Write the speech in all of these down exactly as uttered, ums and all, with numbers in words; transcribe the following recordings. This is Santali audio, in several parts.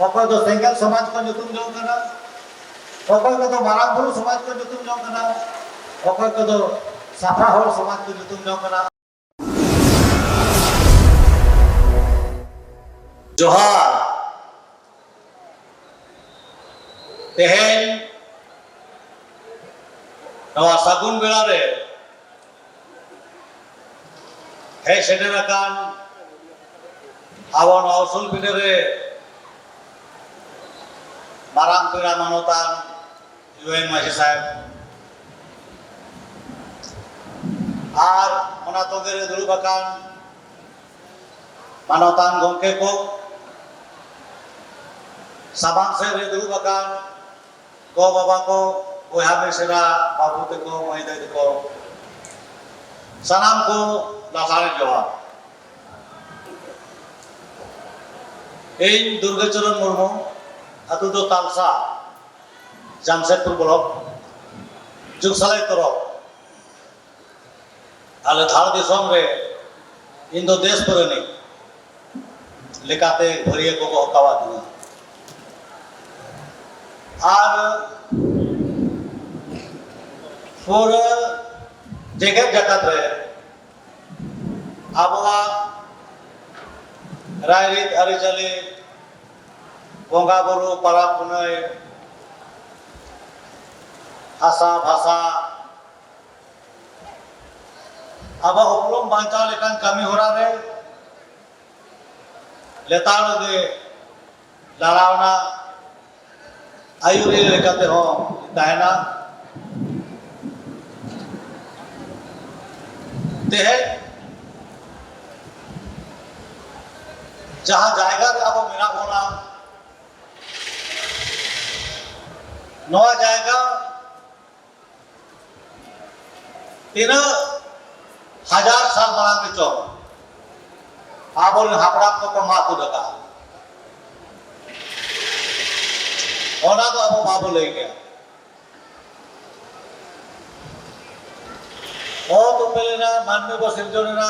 ᱚᱠᱚᱭ ᱫᱚ ᱥᱮᱸᱜᱮᱞ ᱥᱚᱢᱟᱡᱽ ᱠᱚ ᱧᱩᱛᱩᱢ ᱡᱚᱝ ᱠᱟᱱᱟ, ᱚᱠᱚᱭ ᱠᱚᱫᱚ ᱢᱟᱨᱟᱝ ᱵᱩᱨᱩ ᱥᱚᱢᱟᱡᱽ ᱠᱚ ᱧᱩᱛᱩᱢ ᱡᱚᱝ ᱠᱟᱱᱟ, ᱚᱠᱚᱭ ᱠᱚᱫᱚ ᱥᱟᱯᱷᱟ ᱦᱚᱲ ᱥᱚᱢᱟᱡᱽ ᱠᱚ ᱧᱩᱛᱩᱢ ᱡᱚᱝ ᱠᱟᱱᱟ᱾ ᱡᱚᱦᱟᱨ᱾ ᱛᱮᱦᱮᱧ ᱱᱚᱣᱟ ᱥᱟᱹᱜᱩᱱ ᱵᱮᱲᱟ ᱨᱮ ᱦᱮᱡ ᱥᱮᱴᱮᱨ ᱟᱠᱟᱱ ᱟᱵᱚ ᱱᱚᱣᱟ ᱩᱥᱩᱞ ᱯᱤᱸᱰᱟᱹ ᱨᱮ ᱢᱟᱨᱟᱝ ᱯᱮᱲᱟ ᱢᱟᱱᱚᱛᱟᱱ ᱡᱩᱣᱟᱹᱱ ᱢᱟᱹᱡᱷᱤ ᱥᱟᱦᱮᱵᱽ ᱟᱨ ᱚᱱᱟ ᱛᱚᱸᱜᱮ ᱨᱮ ᱫᱩᱲᱩᱵ ᱟᱠᱟᱱ ᱢᱟᱱᱚᱛᱟᱱ ᱜᱚᱢᱠᱮ ᱠᱚ, ᱥᱟᱢᱟᱝ ᱥᱮᱫ ᱨᱮ ᱫᱩᱲᱩᱵ ᱟᱠᱟᱱ ᱜᱚ ᱵᱟᱵᱟ ᱠᱚ, ᱵᱚᱭᱦᱟ ᱢᱤᱥᱮᱨᱟ, ᱵᱟᱹᱵᱩ ᱛᱟᱠᱚ, ᱢᱟᱹᱭ ᱫᱟᱹᱭ ᱛᱟᱠᱚ, ᱥᱟᱱᱟᱢ ᱠᱚ ᱞᱟᱥᱟᱲᱦᱮᱫ ᱡᱚᱦᱟᱨ᱾ ᱤᱧ ᱫᱩᱨᱜᱟᱪᱚᱨᱚᱱ ᱢᱩᱨᱢᱩ, ᱟᱹᱛᱩ ᱫᱚ ᱛᱟᱞᱥᱟ, ᱡᱟᱢᱥᱮᱫᱽᱯᱩᱨ ᱵᱞᱚᱠ, ᱡᱩᱜᱽ ᱥᱟᱞᱟᱭ ᱛᱚᱨᱚᱯ, ᱟᱞᱮ ᱫᱷᱟᱲ ᱫᱤᱥᱚᱢ ᱨᱮ ᱤᱧ ᱫᱚ ᱫᱮᱥ ᱯᱨᱮᱢᱤ ᱞᱮᱠᱟᱛᱮ ᱵᱷᱟᱹᱨᱭᱟᱹ ᱠᱚᱠᱚ ᱦᱚᱦᱚᱣᱟᱫᱤᱧᱟ᱾ ᱟᱨ ᱯᱩᱨᱟᱹ ᱡᱮᱜᱮᱛ ᱡᱟᱠᱟᱛ ᱨᱮ ᱟᱵᱚᱣᱟᱜ ᱨᱟᱭᱨᱤᱛ ᱟᱹᱨᱤᱪᱟᱹᱞᱤ, ᱵᱚᱸᱜᱟ ᱵᱩᱨᱩ, ᱯᱟᱨᱟᱵᱽ ᱯᱩᱱᱟᱹᱭ, ᱦᱟᱥᱟ ᱵᱷᱟᱥᱟ, ᱟᱵᱚ ᱩᱯᱨᱩᱢ ᱵᱟᱧᱪᱟᱣ ᱞᱮᱠᱟᱱ ᱠᱟᱹᱢᱤ ᱦᱚᱨᱟ ᱨᱮ ᱞᱮᱛᱟᱲ ᱜᱮ ᱞᱟᱲᱟᱣᱱᱟ ᱟᱹᱭᱩᱨᱤᱭᱟᱹ ᱞᱮᱠᱟᱛᱮ ᱦᱚᱸ ᱛᱟᱦᱮᱱᱟ᱾ ᱛᱮᱦᱮᱧ ᱡᱟᱦᱟᱸ ᱡᱟᱭᱜᱟ ᱨᱮ ᱟᱵᱚ ᱢᱮᱱᱟᱜ ᱵᱚᱱᱟ, ᱱᱚᱣᱟ ᱡᱟᱭᱜᱟ ᱛᱤᱱᱟᱹᱜ ᱦᱟᱡᱟᱨ ᱥᱟᱞ ᱢᱟᱲᱟᱝ ᱨᱮᱪᱚ ᱟᱵᱚᱨᱮᱱ ᱦᱟᱯᱲᱟᱢ ᱠᱚᱠᱚ ᱢᱟᱜ ᱛᱩᱫ ᱟᱠᱟᱫᱼᱟ, ᱚᱱᱟ ᱫᱚ ᱟᱵᱚ ᱵᱟᱵᱚ ᱞᱟᱹᱭ ᱠᱮᱭᱟ᱾ ᱚᱛ ᱩᱯᱮᱞ ᱮᱱᱟ, ᱢᱟᱹᱱᱢᱤ ᱵᱚ ᱥᱤᱨᱡᱚᱱ ᱮᱱᱟ,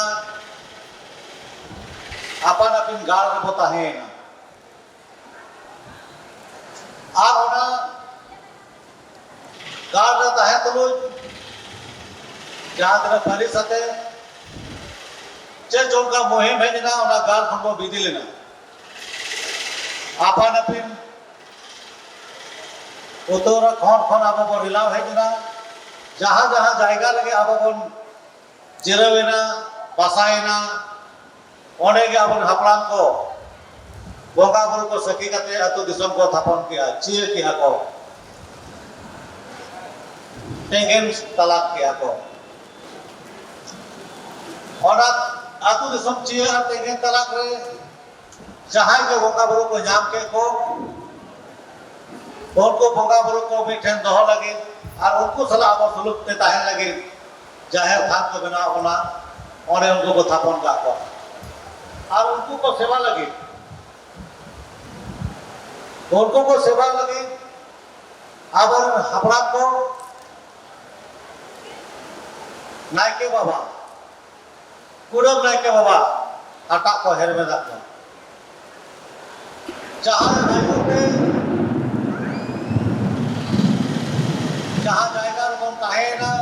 ᱟᱯᱟᱱ ᱟᱹᱯᱤᱱ ᱜᱟᱲ ᱨᱮᱵᱚ ᱛᱟᱦᱮᱸᱭᱮᱱᱟ᱾ ᱡᱟᱦᱟᱸ ᱛᱤᱱᱟᱹᱜ ᱯᱟᱹᱨᱤᱥ ᱟᱛᱮ ᱪᱮᱫ ᱪᱚᱝ ᱚᱱᱠᱟ ᱢᱩᱦᱤᱢ ᱦᱮᱡ ᱮᱱᱟ, ᱚᱱᱟ ᱜᱟᱲ ᱠᱷᱚᱱ ᱵᱚᱱ ᱵᱤᱫᱤ ᱞᱮᱱᱟ᱾ ᱟᱯᱟᱱ ᱟᱹᱯᱤᱱ ᱩᱛᱛᱚᱨ ᱠᱷᱚᱸᱰ ᱠᱷᱚᱱ ᱟᱵᱚ ᱵᱚᱱ ᱨᱤᱞᱟᱣ ᱦᱮᱡ ᱮᱱᱟ᱾ ᱡᱟᱦᱟᱸ ᱡᱟᱦᱟᱸ ᱡᱟᱭᱜᱟ ᱨᱮᱜᱮ ᱟᱵᱚ ᱵᱚᱱ ᱡᱤᱨᱟᱹᱣ ᱮᱱᱟ, ᱵᱟᱥᱟᱭᱮᱱᱟ, ᱚᱸᱰᱮ ᱜᱮ ᱟᱵᱚᱨᱮᱱ ᱦᱟᱯᱲᱟᱢ ᱠᱚ ᱵᱚᱸᱜᱟ ᱵᱩᱨᱩ ᱠᱚ ᱥᱟᱹᱠᱷᱤ ᱠᱟᱛᱮ ᱟᱹᱛᱩ ᱫᱤᱥᱚᱢ ᱠᱚ ᱛᱷᱟᱯᱚᱱ ᱠᱮᱜᱼᱟ, ᱪᱤᱭᱟᱹ ᱠᱮᱜᱼᱟ ᱠᱚ, ᱛᱮᱸᱜᱮᱱ ᱛᱟᱞᱟᱠ ᱠᱮᱜᱼᱟ ᱠᱚ᱾ ᱚᱱᱟ ᱟᱹᱛᱩ ᱫᱤᱥᱚᱢ ᱪᱤᱭᱟᱹ ᱟᱨ ᱛᱮᱸᱜᱮᱱ ᱛᱟᱞᱟᱠ ᱨᱮ ᱡᱟᱦᱟᱸᱭ ᱠᱚ ᱵᱚᱸᱜᱟ ᱵᱩᱨᱩ ᱠᱚ ᱧᱟᱢ ᱠᱮᱫ ᱠᱚ, ᱩᱱᱠᱩ ᱵᱚᱸᱜᱟ ᱵᱩᱨᱩ ᱠᱚ ᱢᱤᱫ ᱴᱷᱮᱱ ᱫᱚᱦᱚ ᱞᱟᱹᱜᱤᱫ ᱟᱨ ᱩᱱᱠᱩ ᱥᱟᱞᱟᱜ ᱟᱵᱚ ᱥᱩᱞᱩᱠ ᱛᱮ ᱛᱟᱦᱮᱱ ᱞᱟᱹᱜᱤᱫ ᱡᱟᱦᱮᱨ ᱛᱷᱟᱱ ᱠᱚ ᱵᱮᱱᱟᱣ ᱵᱚᱱᱟ, ᱚᱸᱰᱮ ᱩᱱᱠᱩ ᱠᱚ ᱛᱷᱟᱯᱚᱱ ᱠᱟᱜ ᱠᱚᱣᱟ᱾ ᱟᱨ ᱩᱱᱠᱩ ᱠᱚ ᱥᱮᱵᱟ ᱞᱟᱹᱜᱤᱫ, ᱩᱱᱠᱩ ᱠᱚ ᱥᱮᱵᱟ ᱞᱟᱹᱜᱤᱫ ᱟᱵᱚᱨᱮᱱ ᱦᱟᱯᱲᱟᱢ ᱠᱚ, ᱱᱟᱭᱠᱮ ᱵᱟᱵᱟ, ᱠᱩᱰᱟᱹᱢ ᱱᱟᱭᱠᱮ ᱵᱟᱵᱟ ᱦᱟᱴᱟᱜ ᱠᱚ ᱦᱮᱨᱢᱮᱫ ᱟᱠᱚ᱾ ᱡᱟᱦᱟᱸ ᱟᱭᱩᱨ ᱛᱮ ᱡᱟᱦᱟᱸ ᱡᱟᱭᱜᱟ ᱨᱮᱵᱚᱱ ᱛᱟᱦᱮᱸᱭᱮᱱᱟ,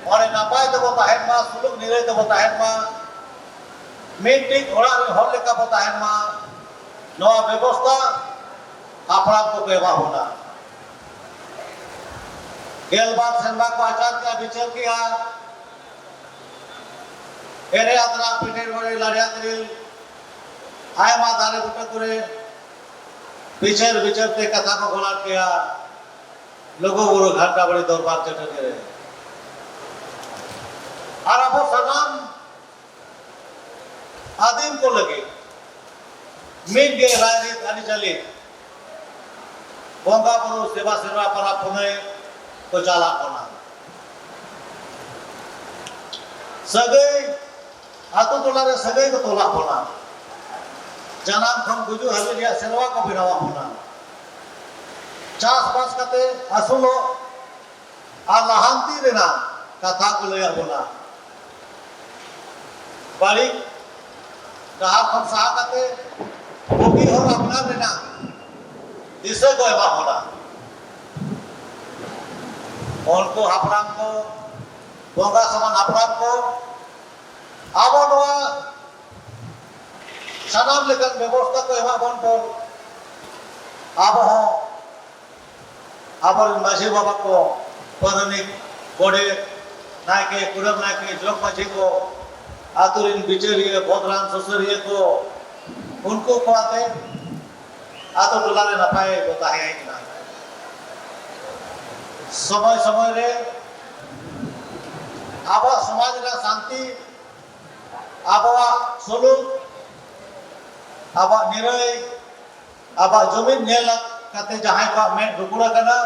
ᱚᱸᱰᱮ ᱱᱟᱯᱟᱭ ᱛᱮᱵᱚ ᱛᱟᱦᱮᱱ ᱢᱟ, ᱥᱩᱞᱩᱠ ᱱᱤᱨᱟᱹᱭ ᱛᱮᱵᱚ ᱛᱟᱦᱮᱱ ᱢᱟ, ᱢᱤᱫᱴᱤᱡ ᱚᱲᱟᱜ ᱨᱮᱱ ᱦᱚᱲ ᱞᱮᱠᱟ ᱵᱚ ᱛᱟᱦᱮᱱ ᱢᱟ, ᱱᱚᱣᱟ ᱵᱮᱵᱚᱥᱛᱷᱟ ᱦᱟᱯᱲᱟᱢ ᱠᱚᱠᱚ ᱮᱢᱟ ᱵᱚᱱᱟ᱾ ᱜᱮᱞᱵᱟᱨ ᱥᱮᱨᱢᱟ ᱠᱚ ᱟᱪᱟᱨ ᱠᱮᱜᱼᱟ, ᱵᱤᱪᱟᱹᱨ ᱠᱮᱜᱼᱟ, ᱮᱱᱮᱡ ᱟᱛᱨᱟ, ᱯᱮᱴᱮᱨ ᱵᱟᱲᱮ, ᱞᱟᱲᱮ ᱟᱛᱨᱤᱞ, ᱟᱭᱢᱟ ᱫᱟᱨᱮ ᱵᱩᱴᱟᱹ ᱠᱚᱨᱮ ᱵᱤᱪᱟᱹᱨ ᱵᱤᱪᱟᱹᱨ ᱛᱮ ᱠᱟᱛᱷᱟ ᱠᱚ ᱜᱚᱞᱟᱴ ᱠᱮᱜᱼᱟ ᱞᱩᱜᱩ ᱵᱩᱨᱩ ᱜᱷᱟᱱᱴᱟ ᱵᱟᱲᱮ ᱫᱚᱨᱵᱟᱨ ᱪᱟᱹᱴᱟᱹᱱᱤ ᱨᱮ᱾ ᱟᱨ ᱟᱵᱚ ᱥᱟᱱᱟᱢ ᱟᱹᱫᱤᱢ ᱠᱚ ᱞᱟᱹᱜᱤᱫ ᱢᱤᱫ ᱜᱮ ᱨᱟᱭᱨᱤᱛ ᱟᱹᱨᱤᱪᱟᱹᱞᱤ, ᱵᱚᱸᱜᱟ ᱵᱩᱨᱩ, ᱥᱮᱵᱟ ᱥᱮᱨᱣᱟ, ᱯᱚᱨᱚᱵᱽ ᱯᱩᱱᱟᱹᱭ ᱠᱚ ᱪᱟᱞᱟᱜ ᱠᱟᱱᱟ᱾ ᱥᱟᱹᱜᱟᱹᱭ, ᱟᱛᱳ ᱴᱚᱞᱟ ᱨᱮ ᱥᱟᱹᱜᱟᱹᱭ ᱠᱚ ᱛᱚᱞᱟᱜ ᱵᱚᱱᱟ, ᱡᱟᱱᱟᱢ ᱠᱷᱚᱱ ᱜᱩᱡᱩᱜ ᱦᱟᱹᱵᱤᱡ ᱨᱮᱭᱟᱜ ᱥᱮᱨᱣᱟ ᱠᱚ ᱵᱮᱱᱟᱣᱟᱜ ᱵᱚᱱᱟ, ᱪᱟᱥᱵᱟᱥ ᱠᱟᱛᱮ ᱟᱹᱥᱩᱞᱚᱜ ᱟᱨ ᱞᱟᱦᱟᱱᱛᱤ ᱨᱮᱱᱟᱜ ᱠᱟᱛᱷᱟ ᱠᱚ ᱞᱟᱹᱭᱟᱫ ᱵᱚᱱᱟ᱾ ᱵᱟᱹᱲᱤᱡ ᱰᱟᱦᱟᱨ ᱠᱷᱚᱱ ᱥᱟᱦᱟ ᱠᱟᱛᱮ ᱵᱩᱜᱤ ᱦᱚᱨ ᱟᱯᱱᱟᱨ ᱨᱮᱱᱟᱜ ᱫᱤᱥᱟᱹ ᱠᱚ ᱮᱢᱟ ᱵᱚᱱᱟ᱾ ᱩᱱᱠᱩ ᱦᱟᱯᱲᱟᱢ ᱠᱚ, ᱵᱚᱸᱜᱟ ᱥᱚᱢᱟᱱ ᱦᱟᱯᱲᱟᱢ ᱠᱚ, ᱟᱵᱚ ᱱᱚᱣᱟ ᱥᱟᱱᱟᱢ ᱞᱮᱠᱟᱱ ᱵᱮᱵᱚᱥᱛᱷᱟ ᱠᱚ ᱮᱢᱟ ᱵᱚᱱ ᱠᱚ᱾ ᱟᱵᱚ ᱦᱚᱸ ᱟᱵᱚᱨᱮᱱ ᱢᱟᱹᱡᱷᱤ ᱵᱟᱵᱟ ᱠᱚ, ᱯᱟᱨᱟᱱᱤᱠ, ᱜᱚᱰᱮᱛ, ᱱᱟᱭᱠᱮ, ᱠᱩᱰᱟᱹᱢ ᱱᱟᱭᱠᱮ, ᱡᱚᱜᱽ ᱢᱟᱹᱡᱷᱤ ᱠᱚ, ᱟᱛᱳ ᱨᱮᱱ ᱵᱤᱪᱟᱹᱨᱤᱭᱟᱹ, ᱵᱚᱫᱨᱟᱱ ᱥᱩᱥᱟᱹᱨᱤᱭᱟᱹ ᱠᱚ, ᱩᱱᱠᱩ ᱠᱚ ᱟᱛᱮ ᱟᱛᱳ ᱴᱚᱞᱟ ᱨᱮ ᱱᱟᱯᱟᱭ ᱵᱚ ᱛᱟᱦᱮᱸ ᱠᱟᱱᱟ᱾ ᱥᱚᱢᱚᱭ ᱥᱚᱢᱚᱭ ᱨᱮ ᱟᱵᱚᱣᱟᱜ ᱥᱚᱢᱟᱡᱽ ᱨᱮᱱᱟᱜ ᱥᱟᱱᱛᱤ, ᱟᱵᱚᱣᱟᱜ ᱥᱩᱞᱩᱠ, ᱟᱵᱚᱣᱟᱜ ᱱᱤᱨᱟᱹᱭ, ᱟᱵᱚᱣᱟᱜ ᱡᱩᱢᱤᱫ ᱧᱮᱞ ᱠᱟᱛᱮ ᱡᱟᱦᱟᱸᱭ ᱠᱚᱣᱟᱜ ᱢᱮᱫ ᱨᱩᱠᱩᱲ ᱟᱠᱟᱱᱟ,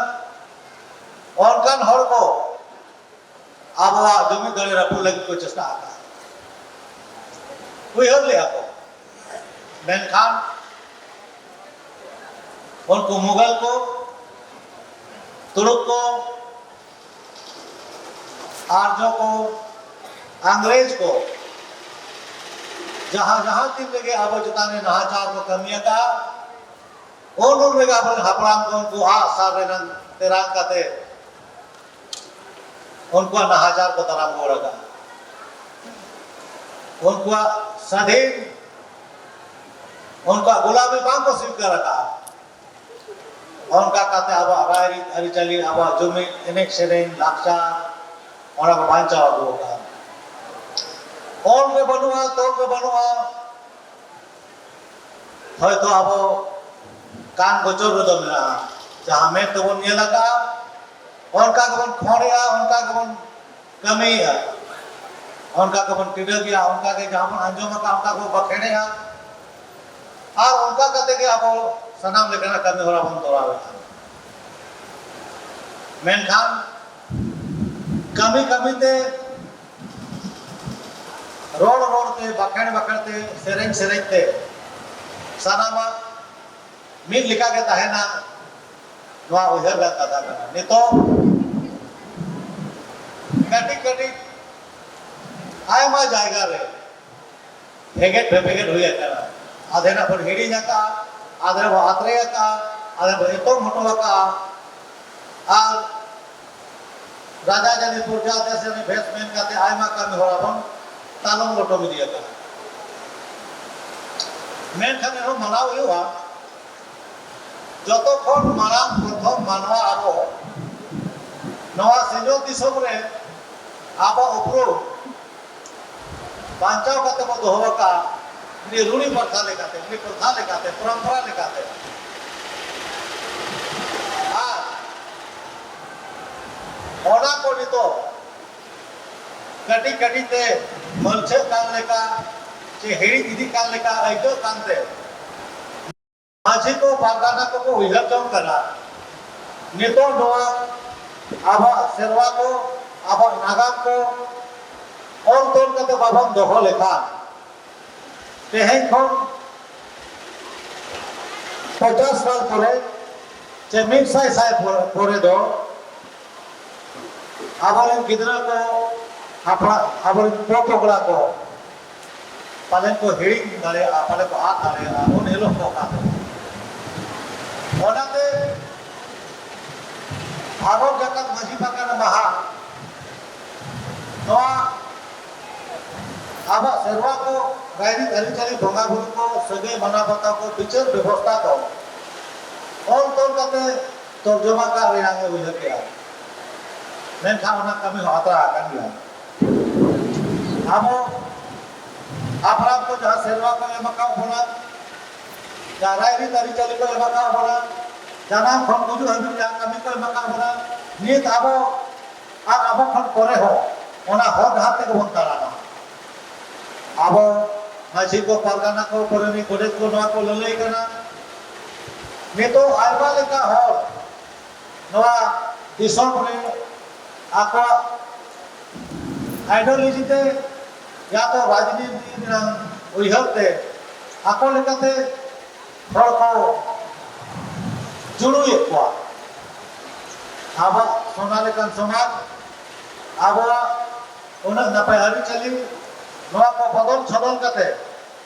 ᱚᱱᱠᱟᱱ ᱦᱚᱲ ᱠᱚ ᱟᱵᱚᱣᱟᱜ ᱡᱩᱢᱤᱫ ᱫᱟᱲᱮ ᱨᱟᱹᱯᱩᱫ ᱞᱟᱹᱜᱤᱫ ᱠᱚ ᱪᱮᱥᱴᱟ ᱟᱠᱟᱫᱟ᱾ ᱩᱭᱦᱟᱹᱨ ᱞᱮᱫᱼᱟ ᱠᱚ, ᱢᱮᱱᱠᱷᱟᱱ ᱩᱱᱠᱩ ᱢᱩᱜᱟᱞ ᱠᱚ, ᱛᱩᱲᱩᱠ ᱠᱚ, ᱟᱨᱡᱚ ᱠᱚ, ᱤᱝᱨᱮᱡᱽ ᱠᱚ ᱡᱟᱦᱟᱸ ᱡᱟᱦᱟᱸ ᱛᱤᱱ ᱨᱮᱜᱮ ᱟᱵᱚ ᱪᱮᱛᱟᱱ ᱨᱮ ᱱᱟᱦᱟᱪᱟᱨ ᱠᱚ ᱠᱟᱹᱢᱤ ᱟᱠᱟᱫᱼᱟ, ᱩᱱ ᱩᱱ ᱨᱮᱜᱮ ᱟᱵᱚᱨᱮᱱ ᱦᱟᱯᱲᱟᱢ ᱠᱚ ᱩᱱᱠᱩ ᱟᱜ ᱥᱟᱨ ᱨᱮᱱᱟᱜ ᱛᱮᱨᱟᱝ ᱠᱟᱛᱮ ᱩᱱᱠᱩᱣᱟᱜ ᱱᱟᱦᱟᱪᱟᱨ ᱠᱚ ᱫᱟᱨᱟᱢ ᱨᱩᱣᱟᱹᱲ ᱟᱠᱟᱫᱼᱟ᱾ ᱩᱱᱠᱩᱣᱟᱜ ᱥᱟᱹᱫᱷᱤᱱ, ᱩᱱᱠᱩᱣᱟᱜ ᱜᱩᱞᱟᱢᱤ ᱵᱟᱝ ᱠᱚ ᱥᱤᱠᱟᱨ ᱟᱠᱟᱫᱼᱟ᱾ ᱚᱱᱠᱟ ᱠᱟᱛᱮ ᱟᱵᱚᱣᱟᱜ ᱨᱟᱭᱨᱤᱛ ᱟᱹᱨᱤᱪᱟᱹᱞᱤ, ᱟᱵᱚᱣᱟᱜ ᱡᱩᱢᱤᱫ, ᱮᱱᱮᱡ ᱥᱮᱨᱮᱧ, ᱞᱟᱠᱪᱟᱨ, ᱚᱱᱟ ᱠᱚ ᱵᱟᱧᱪᱟᱣ ᱟᱹᱜᱩ ᱟᱠᱟᱫᱼᱟ᱾ ᱚᱞ ᱨᱮ ᱵᱟᱹᱱᱩᱜᱼᱟ, ᱛᱚᱞ ᱨᱮ ᱵᱟᱹᱱᱩᱜᱼᱟ᱾ ᱦᱚᱭᱛᱚ ᱟᱵᱚ ᱠᱟᱱ ᱜᱚᱪᱚᱨ ᱨᱮᱫᱚ ᱢᱮᱱᱟᱜᱼᱟ, ᱡᱟᱦᱟᱸ ᱢᱮᱫ ᱛᱮᱵᱚᱱ ᱧᱮᱞ ᱟᱠᱟᱫᱼᱟ, ᱚᱱᱠᱟ ᱜᱮᱵᱚᱱ ᱠᱷᱚᱸᱰᱮᱜᱼᱟ, ᱚᱱᱠᱟ ᱜᱮᱵᱚᱱ ᱠᱟᱹᱢᱤᱭᱮᱫᱼᱟ, ᱚᱱᱠᱟ ᱜᱮᱵᱚᱱ ᱴᱤᱰᱟᱹᱜᱮᱜᱼᱟ, ᱚᱱᱠᱟ ᱜᱮ ᱡᱟᱦᱟᱸ ᱵᱚᱱ ᱟᱸᱡᱚᱢ ᱟᱠᱟᱫᱼᱟ, ᱚᱱᱠᱟ ᱜᱮᱵᱚᱱ ᱵᱟᱠᱷᱮᱲᱮᱜᱼᱟ᱾ ᱟᱨ ᱚᱱᱠᱟ ᱠᱟᱛᱮ ᱜᱮ ᱟᱵᱚ ᱥᱟᱱᱟᱢ ᱞᱮᱠᱟᱱᱟᱜ ᱠᱟᱹᱢᱤ ᱦᱚᱨᱟ ᱵᱚᱱ ᱛᱚᱨᱟᱣᱮᱫᱼᱟ᱾ ᱢᱮᱱᱠᱷᱟᱱ ᱠᱟᱹᱢᱤ ᱠᱟᱹᱢᱤ ᱛᱮ, ᱨᱚᱲ ᱨᱚᱲ ᱛᱮ, ᱵᱟᱠᱷᱮᱲ ᱵᱟᱠᱷᱮᱲ ᱛᱮ, ᱥᱮᱨᱮᱧ ᱥᱮᱨᱮᱧ ᱛᱮ ᱥᱟᱱᱟᱢᱟᱜ ᱢᱤᱫ ᱞᱮᱠᱟ ᱜᱮ ᱛᱟᱦᱮᱱᱟ, ᱱᱚᱣᱟ ᱩᱭᱦᱟᱹᱨ ᱨᱮᱱᱟᱜ ᱠᱟᱛᱷᱟ ᱠᱟᱱᱟ᱾ ᱱᱤᱛᱚᱜ ᱠᱟᱹᱴᱤᱡ ᱠᱟᱹᱴᱤᱡ ᱟᱭᱢᱟ ᱡᱟᱭᱜᱟ ᱨᱮ ᱵᱷᱮᱜᱮᱫ ᱵᱷᱮᱯᱮᱜᱮᱫ ᱦᱩᱭ ᱟᱠᱟᱱᱟ᱾ ᱟᱫᱷᱮᱱᱟᱜ ᱵᱚᱱ ᱦᱤᱲᱤᱧ ᱟᱠᱟᱫᱼᱟ, ᱟᱫᱷᱮᱱᱟᱜ ᱵᱚᱱ ᱟᱛᱨᱮ ᱟᱠᱟᱫᱼᱟ, ᱟᱫᱷᱮᱱᱟᱜ ᱵᱚᱱ ᱮᱛᱚᱢ ᱦᱚᱴᱚ ᱟᱠᱟᱫᱼᱟ᱾ ᱟᱨ ᱨᱟᱡᱟ ᱡᱟᱹᱱᱤ ᱯᱨᱚᱡᱟ ᱫᱮᱥ ᱡᱟᱹᱱᱤ ᱵᱷᱮᱥ ᱢᱮᱱ ᱠᱟᱛᱮ ᱟᱭᱢᱟ ᱠᱟᱹᱢᱤ ᱦᱚᱨᱟ ᱵᱚᱱ ᱛᱟᱞᱚᱢ ᱞᱚᱴᱚᱢ ᱤᱫᱤ ᱟᱠᱟᱫᱟ᱾ ᱢᱮᱱᱠᱷᱟᱱ ᱮᱱᱦᱚᱸ ᱢᱟᱱᱟᱣ ᱦᱩᱭᱩᱜᱼᱟ, ᱡᱚᱛᱚ ᱠᱷᱚᱱ ᱢᱟᱲᱟᱝ ᱯᱨᱚᱛᱷᱚᱢ ᱢᱟᱱᱣᱟ ᱟᱵᱚ ᱱᱚᱣᱟ ᱥᱤᱧᱚᱛ ᱫᱤᱥᱚᱢ ᱨᱮ ᱟᱵᱚ ᱩᱯᱨᱩᱢ ᱵᱟᱧᱪᱟᱣ ᱠᱟᱛᱮ ᱵᱚ ᱫᱚᱦᱚ ᱟᱠᱟᱫ ᱩᱱᱤ ᱨᱩᱲᱤ ᱯᱨᱚᱛᱷᱟ ᱞᱮᱠᱟᱛᱮ, ᱩᱱᱤ ᱯᱨᱚᱛᱷᱟ ᱞᱮᱠᱟᱛᱮ, ᱯᱚᱨᱚᱢᱯᱚᱨᱟ ᱞᱮᱠᱟᱛᱮ᱾ ᱟᱨ ᱚᱱᱟ ᱠᱚ ᱱᱤᱛᱚᱜ ᱠᱟᱹᱴᱤᱡ ᱠᱟᱹᱴᱤᱡ ᱛᱮ ᱢᱟᱹᱞᱪᱷᱟᱹᱜ ᱠᱟᱱ ᱞᱮᱠᱟ ᱪᱮ ᱦᱤᱲᱤᱧ ᱤᱫᱤᱜ ᱠᱟᱱ ᱞᱮᱠᱟ ᱟᱹᱭᱠᱟᱹᱜ ᱠᱟᱱᱛᱮ, ᱢᱟᱹᱡᱷᱤ ᱠᱚ, ᱯᱟᱨᱜᱟᱱᱟ ᱠᱚᱠᱚ ᱩᱭᱦᱟᱹᱨ ᱡᱚᱝ ᱠᱟᱱᱟ, ᱱᱤᱛᱚᱜ ᱱᱚᱣᱟ ᱟᱵᱚᱣᱟᱜ ᱥᱮᱨᱣᱟ ᱠᱚ, ᱟᱵᱚᱣᱟᱜ ᱱᱟᱜᱟᱢ ᱠᱚ ᱚᱞ ᱛᱚᱞ ᱠᱟᱛᱮ ᱵᱟᱵᱚᱱ ᱫᱚᱦᱚ ᱞᱮᱠᱷᱟᱱ, ᱛᱮᱦᱮᱧ ᱠᱷᱚᱱ ᱯᱚᱪᱟᱥ ᱥᱟᱞ ᱯᱚᱨᱮ ᱪᱮ ᱢᱤᱫ ᱥᱟᱭ ᱥᱟᱭ ᱯᱚᱨᱮ ᱫᱚ ᱟᱵᱚᱨᱮᱱ ᱜᱤᱫᱽᱨᱟᱹ ᱠᱚ, ᱦᱟᱯᱲᱟᱢ, ᱟᱵᱚᱨᱮᱱ ᱯᱚᱼᱯᱚᱜᱽᱲᱟ ᱠᱚ ᱯᱟᱞᱮᱱ ᱠᱚ ᱦᱤᱲᱤᱧ ᱫᱟᱲᱮᱭᱟᱜᱼᱟ, ᱯᱟᱞᱮᱱ ᱠᱚ ᱟᱫ ᱫᱟᱲᱮᱭᱟᱜᱼᱟ ᱩᱱ ᱦᱤᱞᱳᱜ ᱠᱚ ᱚᱠᱟ ᱛᱮ᱾ ᱚᱱᱟᱛᱮ ᱵᱷᱟᱨᱚᱛ ᱡᱟᱠᱟᱛ ᱢᱟᱹᱡᱷᱤ ᱯᱟᱨᱜᱟᱱᱟ ᱢᱟᱦᱟ ᱱᱚᱣᱟ ᱟᱵᱚᱣᱟᱜ ᱥᱮᱨᱣᱟ ᱠᱚ, ᱨᱟᱭᱨᱤᱛ ᱟᱹᱨᱤᱪᱟᱹᱞᱤ, ᱵᱚᱸᱜᱟ ᱵᱩᱨᱩ ᱠᱚ, ᱥᱟᱹᱜᱟᱹᱭ ᱢᱟᱱᱟᱣ ᱵᱟᱛᱟᱣ ᱠᱚ, ᱵᱤᱪᱟᱹᱨ ᱵᱮᱵᱚᱥᱛᱟ ᱠᱚ ᱚᱞ ᱛᱚᱞ ᱠᱟᱛᱮ ᱛᱚᱨᱡᱚᱢᱟ ᱠᱟᱜ ᱨᱮᱱᱟᱜ ᱮ ᱩᱭᱦᱟᱹᱨ ᱠᱮᱜᱼᱟ᱾ ᱢᱮᱱᱠᱷᱟᱱ ᱚᱱᱟ ᱠᱟᱹᱢᱤ ᱦᱚᱸ ᱟᱛᱨᱟ ᱟᱠᱟᱱ ᱜᱮᱭᱟ᱾ ᱟᱵᱚ ᱦᱟᱯᱲᱟᱢ ᱠᱚ ᱡᱟᱦᱟᱸ ᱥᱮᱨᱣᱟ ᱠᱚ ᱮᱢ ᱟᱠᱟᱫ ᱵᱚᱱᱟ, ᱡᱟᱦᱟᱸ ᱨᱟᱭᱨᱤᱛ ᱟᱹᱨᱤᱪᱟᱹᱞᱤ ᱠᱚ ᱮᱢ ᱟᱠᱟᱫ ᱵᱚᱱᱟ, ᱡᱟᱱᱟᱢ ᱠᱷᱚᱱ ᱜᱩᱡᱩᱜ ᱦᱟᱹᱵᱤᱡ ᱡᱟᱦᱟᱸ ᱠᱟᱹᱢᱤ ᱠᱚ ᱮᱢ ᱟᱠᱟᱫ ᱵᱚᱱᱟ, ᱱᱤᱛ ᱟᱵᱚ ᱟᱨ ᱟᱵᱚ ᱠᱷᱚᱱ ᱯᱚᱨᱮ ᱦᱚᱸ ᱚᱱᱟ ᱦᱚᱨ ᱰᱟᱦᱟᱨ ᱛᱮᱜᱮ ᱵᱚᱱ ᱛᱟᱲᱟᱢᱟ᱾ ᱟᱵᱚ ᱢᱟᱹᱡᱷᱤ ᱠᱚ, ᱯᱟᱨᱜᱟᱱᱟ ᱠᱚ, ᱯᱟᱨᱟᱱᱤᱠ, ᱜᱚᱰᱮᱛ ᱠᱚ ᱱᱚᱣᱟ ᱠᱚ ᱞᱟᱹᱞᱟᱹᱭ ᱠᱟᱱᱟ᱾ ᱱᱤᱛᱚᱜ ᱟᱭᱢᱟ ᱞᱮᱠᱟ ᱦᱚᱲ ᱱᱚᱣᱟ ᱫᱤᱥᱚᱢ ᱨᱮ ᱟᱠᱚᱣᱟᱜ ideology ᱛᱮ ᱭᱟ ᱛᱚ ᱨᱟᱡᱽᱱᱤᱛᱤ ᱨᱮᱱᱟᱜ ᱩᱭᱦᱟᱹᱨ ᱛᱮ ᱟᱠᱚ ᱞᱮᱠᱟᱛᱮ ᱦᱚᱲ ᱠᱚ ᱡᱩᱲᱩᱭᱮᱫ ᱠᱚᱣᱟ᱾ ᱟᱵᱚᱣᱟᱜ ᱥᱚᱱᱟ ᱞᱮᱠᱟᱱ ᱥᱚᱢᱟᱡᱽ, ᱟᱵᱚᱣᱟᱜ ᱩᱱᱟᱹᱜ ᱱᱟᱯᱟᱭ ᱟᱹᱨᱤᱪᱟᱹᱞᱤ, ᱱᱚᱣᱟ ᱠᱚ ᱵᱚᱫᱚᱞ ᱪᱷᱚᱫᱚᱞ ᱠᱟᱛᱮ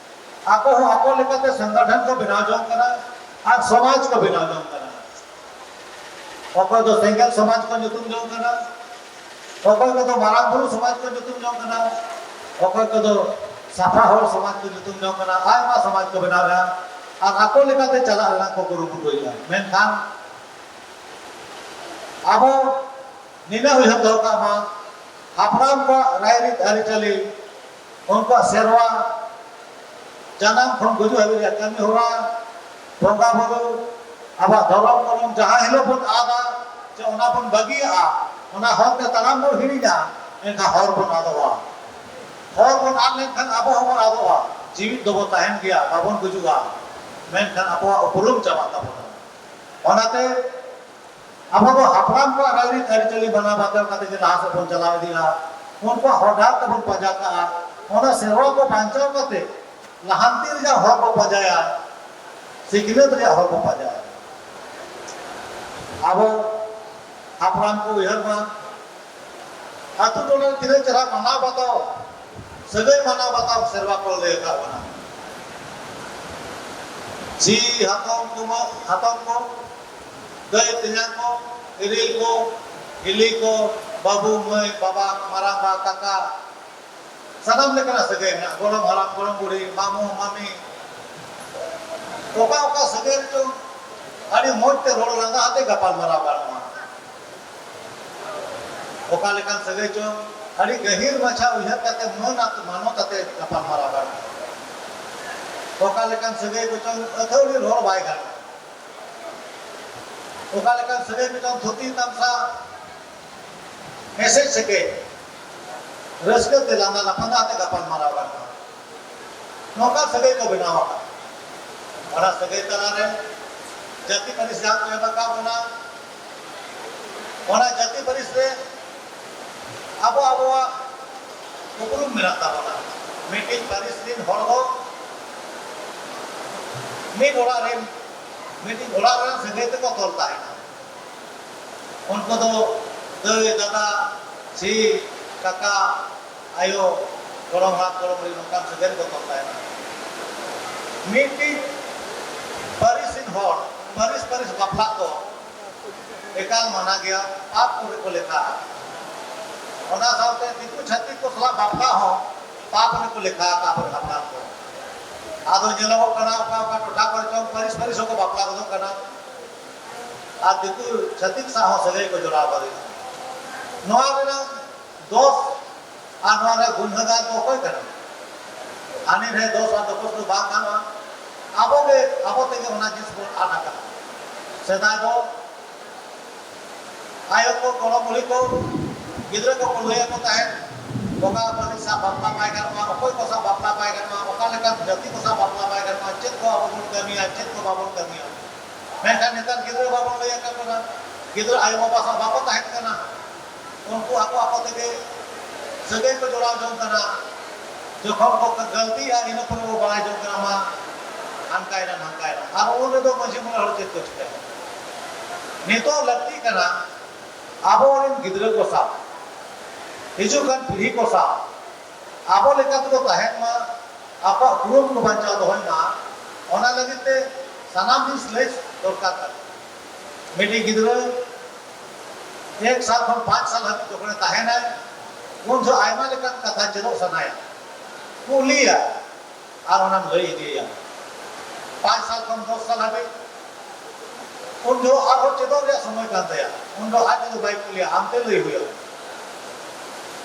ᱟᱠᱚ ᱦᱚᱸ ᱟᱠᱚ ᱞᱮᱠᱟᱛᱮ ᱥᱚᱝᱜᱚᱴᱷᱚᱱ ᱠᱚ ᱵᱮᱱᱟᱣ ᱡᱚᱝ ᱠᱟᱱᱟ ᱟᱨ ᱥᱚᱢᱟᱡᱽ ᱠᱚ ᱵᱮᱱᱟᱣ ᱡᱚᱝ ᱠᱟᱱᱟ᱾ ᱚᱠᱚᱭ ᱫᱚ ᱥᱮᱸᱜᱮᱞ ᱥᱚᱢᱟᱡᱽ ᱠᱚ ᱧᱩᱛᱩᱢ ᱡᱚᱝ ᱠᱟᱱᱟ, ᱚᱠᱚᱭ ᱠᱚᱫᱚ ᱢᱟᱨᱟᱝ ᱵᱩᱨᱩ ᱥᱚᱢᱟᱡᱽ ᱠᱚ ᱧᱩᱛᱩᱢ ᱡᱚᱝ ᱠᱟᱱᱟ, ᱚᱠᱚᱭ ᱠᱚᱫᱚ ᱥᱟᱯᱷᱟ ᱦᱚᱲ ᱥᱚᱢᱟᱡᱽ ᱠᱚ ᱧᱩᱛᱩᱢ ᱡᱚᱝ ᱠᱟᱱᱟ, ᱟᱭᱢᱟ ᱥᱚᱢᱟᱡᱽ ᱠᱚ ᱵᱮᱱᱟᱣᱮᱫᱼᱟ ᱟᱨ ᱟᱠᱚ ᱞᱮᱠᱟᱛᱮ ᱪᱟᱞᱟᱜ ᱨᱮᱱᱟᱜ ᱠᱚ ᱠᱩᱨᱩᱢᱩᱴᱩᱭᱮᱫᱼᱟ᱾ ᱢᱮᱱᱠᱷᱟᱱ ᱟᱵᱚ ᱱᱤᱱᱟᱹᱜ ᱩᱭᱦᱟᱹᱨ ᱫᱚᱦᱚ ᱠᱟᱜ ᱢᱟ, ᱦᱟᱯᱲᱟᱢ ᱠᱚᱣᱟᱜ ᱨᱟᱭᱨᱤᱛ ᱟᱹᱨᱤᱪᱟᱹᱞᱤ, ᱩᱱᱠᱩᱣᱟᱜ ᱥᱮᱨᱣᱟ, ᱡᱟᱱᱟᱢ ᱠᱷᱚᱱ ᱜᱩᱡᱩᱜ ᱦᱟᱹᱵᱤᱡ ᱨᱮᱭᱟᱜ ᱠᱟᱹᱢᱤ ᱦᱚᱨᱟ, ᱵᱚᱸᱜᱟ ᱵᱩᱨᱩ, ᱟᱵᱚᱣᱟᱜ ᱫᱷᱚᱨᱚᱢ ᱠᱚᱨᱚᱢ ᱡᱟᱦᱟᱸ ᱦᱤᱞᱳᱜ ᱵᱚᱱ ᱟᱫᱟ, ᱪᱮ ᱚᱱᱟ ᱵᱚᱱ ᱵᱟᱹᱜᱤᱭᱟᱜᱼᱟ, ᱚᱱᱟ ᱦᱚᱨ ᱛᱮ ᱛᱟᱲᱟᱢ ᱵᱚᱱ ᱦᱤᱲᱤᱧᱟ, ᱮᱱᱠᱷᱟᱱ ᱦᱚᱨ ᱵᱚᱱ ᱟᱫᱚᱜᱼᱟ᱾ ᱦᱚᱨ ᱵᱚᱱ ᱟᱫ ᱞᱮᱱᱠᱷᱟᱱ ᱟᱵᱚ ᱦᱚᱸᱵᱚᱱ ᱟᱫᱚᱜᱼᱟ᱾ ᱡᱤᱣᱤᱫ ᱫᱚᱵᱚ ᱛᱟᱦᱮᱱ ᱜᱮᱭᱟ, ᱵᱟᱵᱚᱱ ᱜᱩᱡᱩᱜᱼᱟ, ᱢᱮᱱᱠᱷᱟᱱ ᱟᱵᱚᱣᱟᱜ ᱩᱯᱨᱩᱢ ᱪᱟᱵᱟᱜ ᱛᱟᱵᱚᱱᱟ᱾ ᱚᱱᱟᱛᱮ ᱟᱵᱚ ᱫᱚ ᱦᱟᱯᱲᱟᱢ ᱠᱚᱣᱟᱜ ᱨᱟᱭᱨᱤᱛ ᱟᱹᱨᱤᱪᱟᱹᱞᱤ ᱢᱟᱱᱟᱣ ᱵᱟᱛᱟᱣ ᱠᱟᱛᱮ ᱜᱮ ᱞᱟᱦᱟ ᱥᱮᱫ ᱵᱚᱱ ᱪᱟᱞᱟᱣ ᱤᱫᱤᱜᱼᱟ᱾ ᱩᱱᱠᱩᱣᱟᱜ ᱦᱚᱨ ᱰᱟᱦᱟᱨ ᱛᱮᱵᱚᱱ ᱯᱟᱸᱡᱟ ᱠᱟᱜᱼᱟ᱾ ᱚᱱᱟ ᱥᱮᱨᱣᱟ ᱠᱚ ᱵᱟᱧᱪᱟᱣ ᱠᱟᱛᱮ ᱞᱟᱦᱟᱱᱛᱤ ᱨᱮᱭᱟᱜ ᱦᱚᱨ ᱵᱚ ᱯᱟᱸᱡᱟᱭᱟ, ᱥᱤᱠᱷᱱᱟᱹᱛ ᱨᱮᱭᱟᱜ ᱦᱚᱨ ᱵᱚ ᱯᱟᱸᱡᱟᱭᱟ᱾ ᱟᱵᱚ ᱦᱟᱯᱲᱟᱢ ᱠᱚ ᱩᱭᱦᱟᱹᱨ ᱢᱟ, ᱟᱹᱛᱩ ᱴᱚᱞᱟ ᱨᱮ ᱛᱤᱱᱟᱹᱜ ᱪᱮᱦᱨᱟ ᱢᱟᱱᱟᱣ ᱵᱟᱛᱟᱣ, ᱥᱟᱹᱜᱟᱹᱭ ᱢᱟᱱᱟᱣ ᱵᱟᱛᱟᱣ ᱥᱮᱨᱣᱟ ᱠᱚ ᱞᱟᱹᱭ ᱟᱠᱟᱫ ᱵᱚᱱᱟ᱾ ᱡᱤ ᱦᱟᱛᱚᱢ ᱠᱩᱢᱟᱹ-, ᱦᱟᱛᱚᱢ ᱠᱚ, ᱫᱟᱹᱭ ᱛᱮᱧᱟᱝ ᱠᱚ, ᱤᱨᱤᱞ ᱠᱚ, ᱦᱤᱞᱤ ᱠᱚ, ᱵᱟᱹᱵᱩ, ᱢᱟᱹᱭ, ᱵᱟᱵᱟ, ᱢᱟᱨᱟᱝᱵᱟ, ᱠᱟᱠᱟ, ᱥᱟᱱᱟᱢ ᱞᱮᱠᱟᱱᱟᱜ ᱥᱟᱹᱜᱟᱹᱭ ᱢᱮᱱᱟᱜᱼᱟ᱾ ᱜᱚᱲᱚᱢ ᱦᱟᱲᱟᱢ, ᱜᱚᱲᱚᱢ ᱵᱩᱲᱦᱤ, ᱢᱟᱢᱩ, ᱢᱟᱢᱤ, ᱚᱠᱟ ᱚᱠᱟ ᱥᱟᱹᱜᱟᱹᱭ ᱨᱮᱪᱚᱝ ᱟᱹᱰᱤ ᱢᱚᱡᱽ ᱛᱮ ᱨᱚᱲ ᱞᱟᱸᱫᱟ ᱟᱛᱮ ᱜᱟᱯᱟᱞ ᱢᱟᱨᱟᱣ ᱜᱟᱱᱚᱜᱼᱟ᱾ ᱚᱠᱟ ᱞᱮᱠᱟᱱ ᱥᱟᱹᱜᱟᱹᱭ ᱪᱚᱝ ᱟᱹᱰᱤ ᱜᱟᱹᱦᱤᱨ ᱢᱟᱪᱷᱟ ᱩᱭᱦᱟᱹᱨ ᱠᱟᱛᱮ ᱢᱟᱹᱱ ᱟᱛᱮ ᱢᱟᱱᱚᱛ ᱟᱛᱮ ᱜᱟᱯᱟᱞ ᱢᱟᱨᱟᱣ ᱜᱟᱱᱚᱜᱼᱟ᱾ ᱚᱠᱟ ᱞᱮᱠᱟᱱ ᱥᱟᱹᱜᱟᱹᱭ ᱠᱚᱪᱚᱝ ᱟᱹᱛᱷᱟᱹᱣᱲᱤ ᱨᱚᱲ ᱵᱟᱭ ᱜᱟᱱᱚᱜᱼᱟ᱾ ᱚᱠᱟ ᱞᱮᱠᱟᱱ ᱥᱟᱹᱜᱟᱹᱭ ᱠᱚᱪᱚᱝ ᱛᱷᱩᱛᱤ ᱛᱟᱢᱥᱟ ᱮᱥᱮᱡ ᱥᱮᱠᱮᱡ, ᱨᱟᱹᱥᱠᱟᱹ ᱛᱮ ᱞᱟᱸᱫᱟ ᱞᱟᱯᱟᱸᱫᱟ ᱟᱛᱮ ᱜᱟᱯᱟᱞ ᱢᱟᱨᱟᱣ ᱜᱟᱱᱚᱜᱼᱟ᱾ ᱱᱚᱝᱠᱟ ᱥᱟᱹᱜᱟᱹᱭ ᱠᱚ ᱵᱮᱱᱟᱣ ᱟᱠᱟᱫ᱾ ᱚᱱᱟ ᱥᱟᱹᱜᱟᱹᱭ ᱛᱟᱞᱟᱨᱮ ᱡᱟᱹᱛᱤ ᱯᱟᱹᱨᱤᱥ ᱡᱟᱦᱟᱸ ᱠᱚ ᱮᱢ ᱟᱠᱟᱫ ᱵᱚᱱᱟ, ᱚᱱᱟ ᱡᱟᱹᱛᱤ ᱯᱟᱹᱨᱤᱥ ᱨᱮ ᱟᱵᱚ ᱟᱵᱚᱣᱟᱜ ᱩᱯᱨᱩᱢ ᱢᱮᱱᱟᱜ ᱛᱟᱵᱚᱱᱟ᱾ ᱢᱤᱫᱴᱤᱡ ᱯᱟᱹᱨᱤᱥ ᱨᱤᱱ ᱦᱚᱲ ᱫᱚ ᱢᱤᱫ ᱚᱲᱟᱜ ᱨᱤᱱ, ᱢᱤᱫᱴᱤᱡ ᱚᱲᱟᱜ ᱨᱮᱱ ᱥᱟᱹᱜᱟᱹᱭ ᱛᱮᱠᱚ ᱛᱚᱞ ᱛᱟᱦᱮᱱᱟ᱾ ᱩᱱᱠᱩ ᱫᱚ ᱫᱟᱹᱭ, ᱫᱟᱫᱟ, ᱡᱷᱤ, ᱠᱟᱠᱟ, ᱟᱭᱳ, ᱜᱚᱲᱚᱢ ᱦᱟᱲᱟᱢ, ᱜᱚᱲᱚᱢ ᱵᱩᱲᱦᱤ ᱱᱚᱝᱠᱟᱱ ᱥᱟᱹᱜᱟᱹᱭ ᱨᱮᱠᱚ ᱛᱚᱞ ᱛᱟᱦᱮᱱᱟ᱾ ᱢᱤᱫᱴᱤᱡ ᱯᱟᱹᱨᱤᱥ ᱨᱤᱱ ᱦᱚᱲ ᱯᱟᱹᱨᱤᱥ ᱯᱟᱹᱨᱤᱥ ᱵᱟᱯᱞᱟᱜ ᱫᱚ ᱮᱠᱟᱞ ᱢᱟᱱᱟ ᱜᱮᱭᱟ, ᱯᱟᱯ ᱠᱚᱨᱮ ᱠᱚ ᱞᱮᱠᱷᱟᱜᱼᱟ᱾ ᱚᱱᱟ ᱥᱟᱶᱛᱮ ᱫᱤᱠᱩ ᱪᱷᱟᱹᱛᱤᱠ ᱠᱚ ᱥᱟᱞᱟᱜ ᱵᱟᱯᱞᱟ ᱦᱚᱸ ᱯᱟᱯ ᱨᱮᱠᱚ ᱞᱮᱠᱷᱟ ᱟᱠᱟᱫ ᱟᱵᱚᱨᱮᱱ ᱦᱟᱯᱲᱟᱢ ᱠᱚ᱾ ᱟᱫᱚ ᱧᱮᱞᱚᱜᱚᱜ ᱠᱟᱱᱟ, ᱚᱠᱟ ᱚᱠᱟ ᱴᱚᱴᱷᱟ ᱠᱚᱨᱮ ᱪᱚᱝ ᱯᱟᱹᱨᱤᱥ ᱯᱟᱹᱨᱤᱥ ᱦᱚᱸᱠᱚ ᱵᱟᱯᱞᱟ ᱜᱚᱫᱚᱜ ᱠᱟᱱᱟ᱾ ᱟᱨ ᱫᱤᱠᱩ ᱪᱷᱟᱹᱛᱤᱠ ᱥᱟᱶ ᱦᱚᱸ ᱥᱟᱹᱜᱟᱹᱭ ᱠᱚ ᱡᱚᱲᱟᱣ ᱫᱟᱲᱮᱭᱟᱜᱼᱟ᱾ ᱱᱚᱣᱟ ᱨᱮᱱᱟᱜ ᱫᱚᱥ ᱟᱨ ᱱᱚᱣᱟ ᱨᱮ ᱜᱩᱱᱦᱟᱹᱜᱟᱨ ᱫᱚ ᱚᱠᱚᱭ ᱠᱟᱱᱟ? ᱦᱟᱹᱱᱤ ᱨᱮ ᱫᱚᱥ ᱟᱨ ᱫᱚᱯᱚᱥ ᱫᱚ ᱵᱟᱝ ᱜᱟᱱᱚᱜᱼᱟ᱾ ᱟᱵᱚ ᱜᱮ, ᱟᱵᱚ ᱛᱮᱜᱮ ᱚᱱᱟ ᱡᱤᱱᱤᱥ ᱵᱚᱱ ᱟᱫ ᱟᱠᱟᱫᱟ᱾ ᱥᱮᱫᱟᱭ ᱫᱚ ᱟᱭᱳ ᱠᱚ, ᱜᱚᱲᱚᱢ ᱵᱩᱲᱦᱤ ᱠᱚ ᱜᱤᱫᱽᱨᱟᱹ ᱠᱚᱠᱚ ᱞᱟᱹᱭ ᱟᱠᱚ ᱛᱟᱦᱮᱸᱫ, ᱚᱠᱟ ᱯᱟᱹᱨᱤᱥ ᱥᱟᱶ ᱵᱟᱯᱞᱟ ᱵᱟᱭ ᱜᱟᱱᱚᱜᱼᱟ, ᱚᱠᱚᱭ ᱠᱚ ᱥᱟᱶ ᱵᱟᱯᱞᱟ ᱵᱟᱭ ᱜᱟᱱᱚᱜᱼᱟ, ᱚᱠᱟ ᱞᱮᱠᱟᱱ ᱡᱟᱹᱛᱤ ᱠᱚ ᱥᱟᱶ ᱵᱟᱯᱞᱟ ᱵᱟᱭ ᱜᱟᱱᱚᱜᱼᱟ, ᱪᱮᱫ ᱠᱚ ᱟᱵᱚ ᱵᱚᱱ ᱠᱟᱹᱢᱤᱭᱟ, ᱪᱮᱫ ᱠᱚ ᱵᱟᱵᱚᱱ ᱠᱟᱹᱢᱤᱭᱟ᱾ ᱢᱮᱱᱠᱷᱟᱱ ᱱᱮᱛᱟᱨ ᱜᱤᱫᱽᱨᱟᱹ ᱵᱟᱵᱚᱱ ᱞᱟᱹᱭ ᱟᱠᱚ ᱠᱟᱱᱟ, ᱜᱤᱫᱽᱨᱟᱹ ᱟᱭᱳ ᱵᱟᱵᱟ ᱥᱟᱶ ᱵᱟᱠᱚ ᱛᱟᱦᱮᱱ ᱠᱟᱱᱟ, ᱩᱱᱠᱩ ᱟᱠᱚ ᱟᱠᱚ ᱛᱮᱜᱮ ᱥᱟᱹᱜᱟᱹᱭ ᱠᱚ ᱡᱚᱲᱟᱣ ᱡᱚᱝ ᱠᱟᱱᱟ᱾ ᱡᱚᱠᱷᱚᱱ ᱠᱚ ᱜᱟᱹᱞᱛᱤᱜᱼᱟ, ᱤᱱᱟᱹ ᱯᱚᱨᱮ ᱵᱚ ᱵᱟᱲᱟᱭ ᱡᱚᱝ ᱠᱟᱱᱟ, ᱢᱟ ᱦᱟᱱᱠᱟᱭᱮᱱᱟ, ᱱᱟᱝᱠᱟᱭᱮᱱᱟ᱾ ᱟᱨ ᱩᱱ ᱨᱮᱫᱚ ᱢᱟᱹᱡᱷᱤ ᱢᱚᱬᱮ ᱦᱚᱲ ᱪᱮᱫ ᱠᱚ ᱪᱤᱠᱟᱹᱭᱟ? ᱱᱤᱛᱚᱜ ᱞᱟᱹᱠᱛᱤᱜ ᱠᱟᱱᱟ ᱟᱵᱚᱨᱮᱱ ᱜᱤᱫᱽᱨᱟᱹ ᱠᱚ ᱥᱟᱶ, ᱦᱤᱡᱩᱜ ᱠᱟᱱ ᱯᱤᱲᱦᱤ ᱠᱚ ᱥᱟᱶ ᱟᱵᱚ ᱞᱮᱠᱟ ᱛᱮᱠᱚ ᱛᱟᱦᱮᱱ ᱢᱟ, ᱟᱠᱚᱣᱟᱜ ᱩᱯᱨᱩᱢ ᱠᱚ ᱵᱟᱧᱪᱟᱣ ᱫᱚᱦᱚᱭ ᱢᱟ, ᱚᱱᱟ ᱞᱟᱹᱜᱤᱫ ᱛᱮ ᱥᱟᱱᱟᱢ ᱡᱤᱱᱤᱥ ᱞᱟᱹᱭ ᱫᱚᱨᱠᱟᱨ ᱠᱟᱱᱟ᱾ ᱢᱤᱫᱴᱤᱡ ᱜᱤᱫᱽᱨᱟᱹ ᱮᱠ ᱥᱟᱞ ᱠᱷᱚᱱ ᱯᱟᱸᱪ ᱥᱟᱞ ᱦᱟᱹᱵᱤᱡ ᱡᱚᱠᱷᱚᱱᱮ ᱛᱟᱦᱮᱱᱟᱭ, ᱩᱱ ᱡᱚᱦᱚᱜ ᱟᱭᱢᱟ ᱞᱮᱠᱟᱱ ᱠᱟᱛᱷᱟ ᱪᱮᱫᱚᱜ ᱥᱟᱱᱟᱭᱟ, ᱠᱩᱞᱤᱭᱟ, ᱟᱨ ᱚᱱᱟᱢ ᱞᱟᱹᱭ ᱤᱫᱤᱭᱟᱭᱟ᱾ ᱯᱟᱸᱪ ᱥᱟᱞ ᱠᱷᱚᱱ ᱫᱚᱥ ᱥᱟᱞ ᱦᱟᱹᱵᱤᱡ, ᱩᱱ ᱡᱚᱦᱚᱜ ᱟᱨᱦᱚᱸ ᱪᱮᱫᱚᱜ ᱨᱮᱭᱟᱜ ᱥᱚᱢᱚᱭ ᱠᱟᱱ ᱛᱟᱭᱟ᱾ ᱩᱱ ᱡᱚᱦᱚᱜ ᱟᱡ ᱛᱮᱫᱚ ᱵᱟᱭ ᱠᱩᱞᱤᱭᱟ, ᱟᱢᱛᱮ ᱞᱟᱹᱭ ᱦᱩᱭᱩᱜᱼᱟ᱾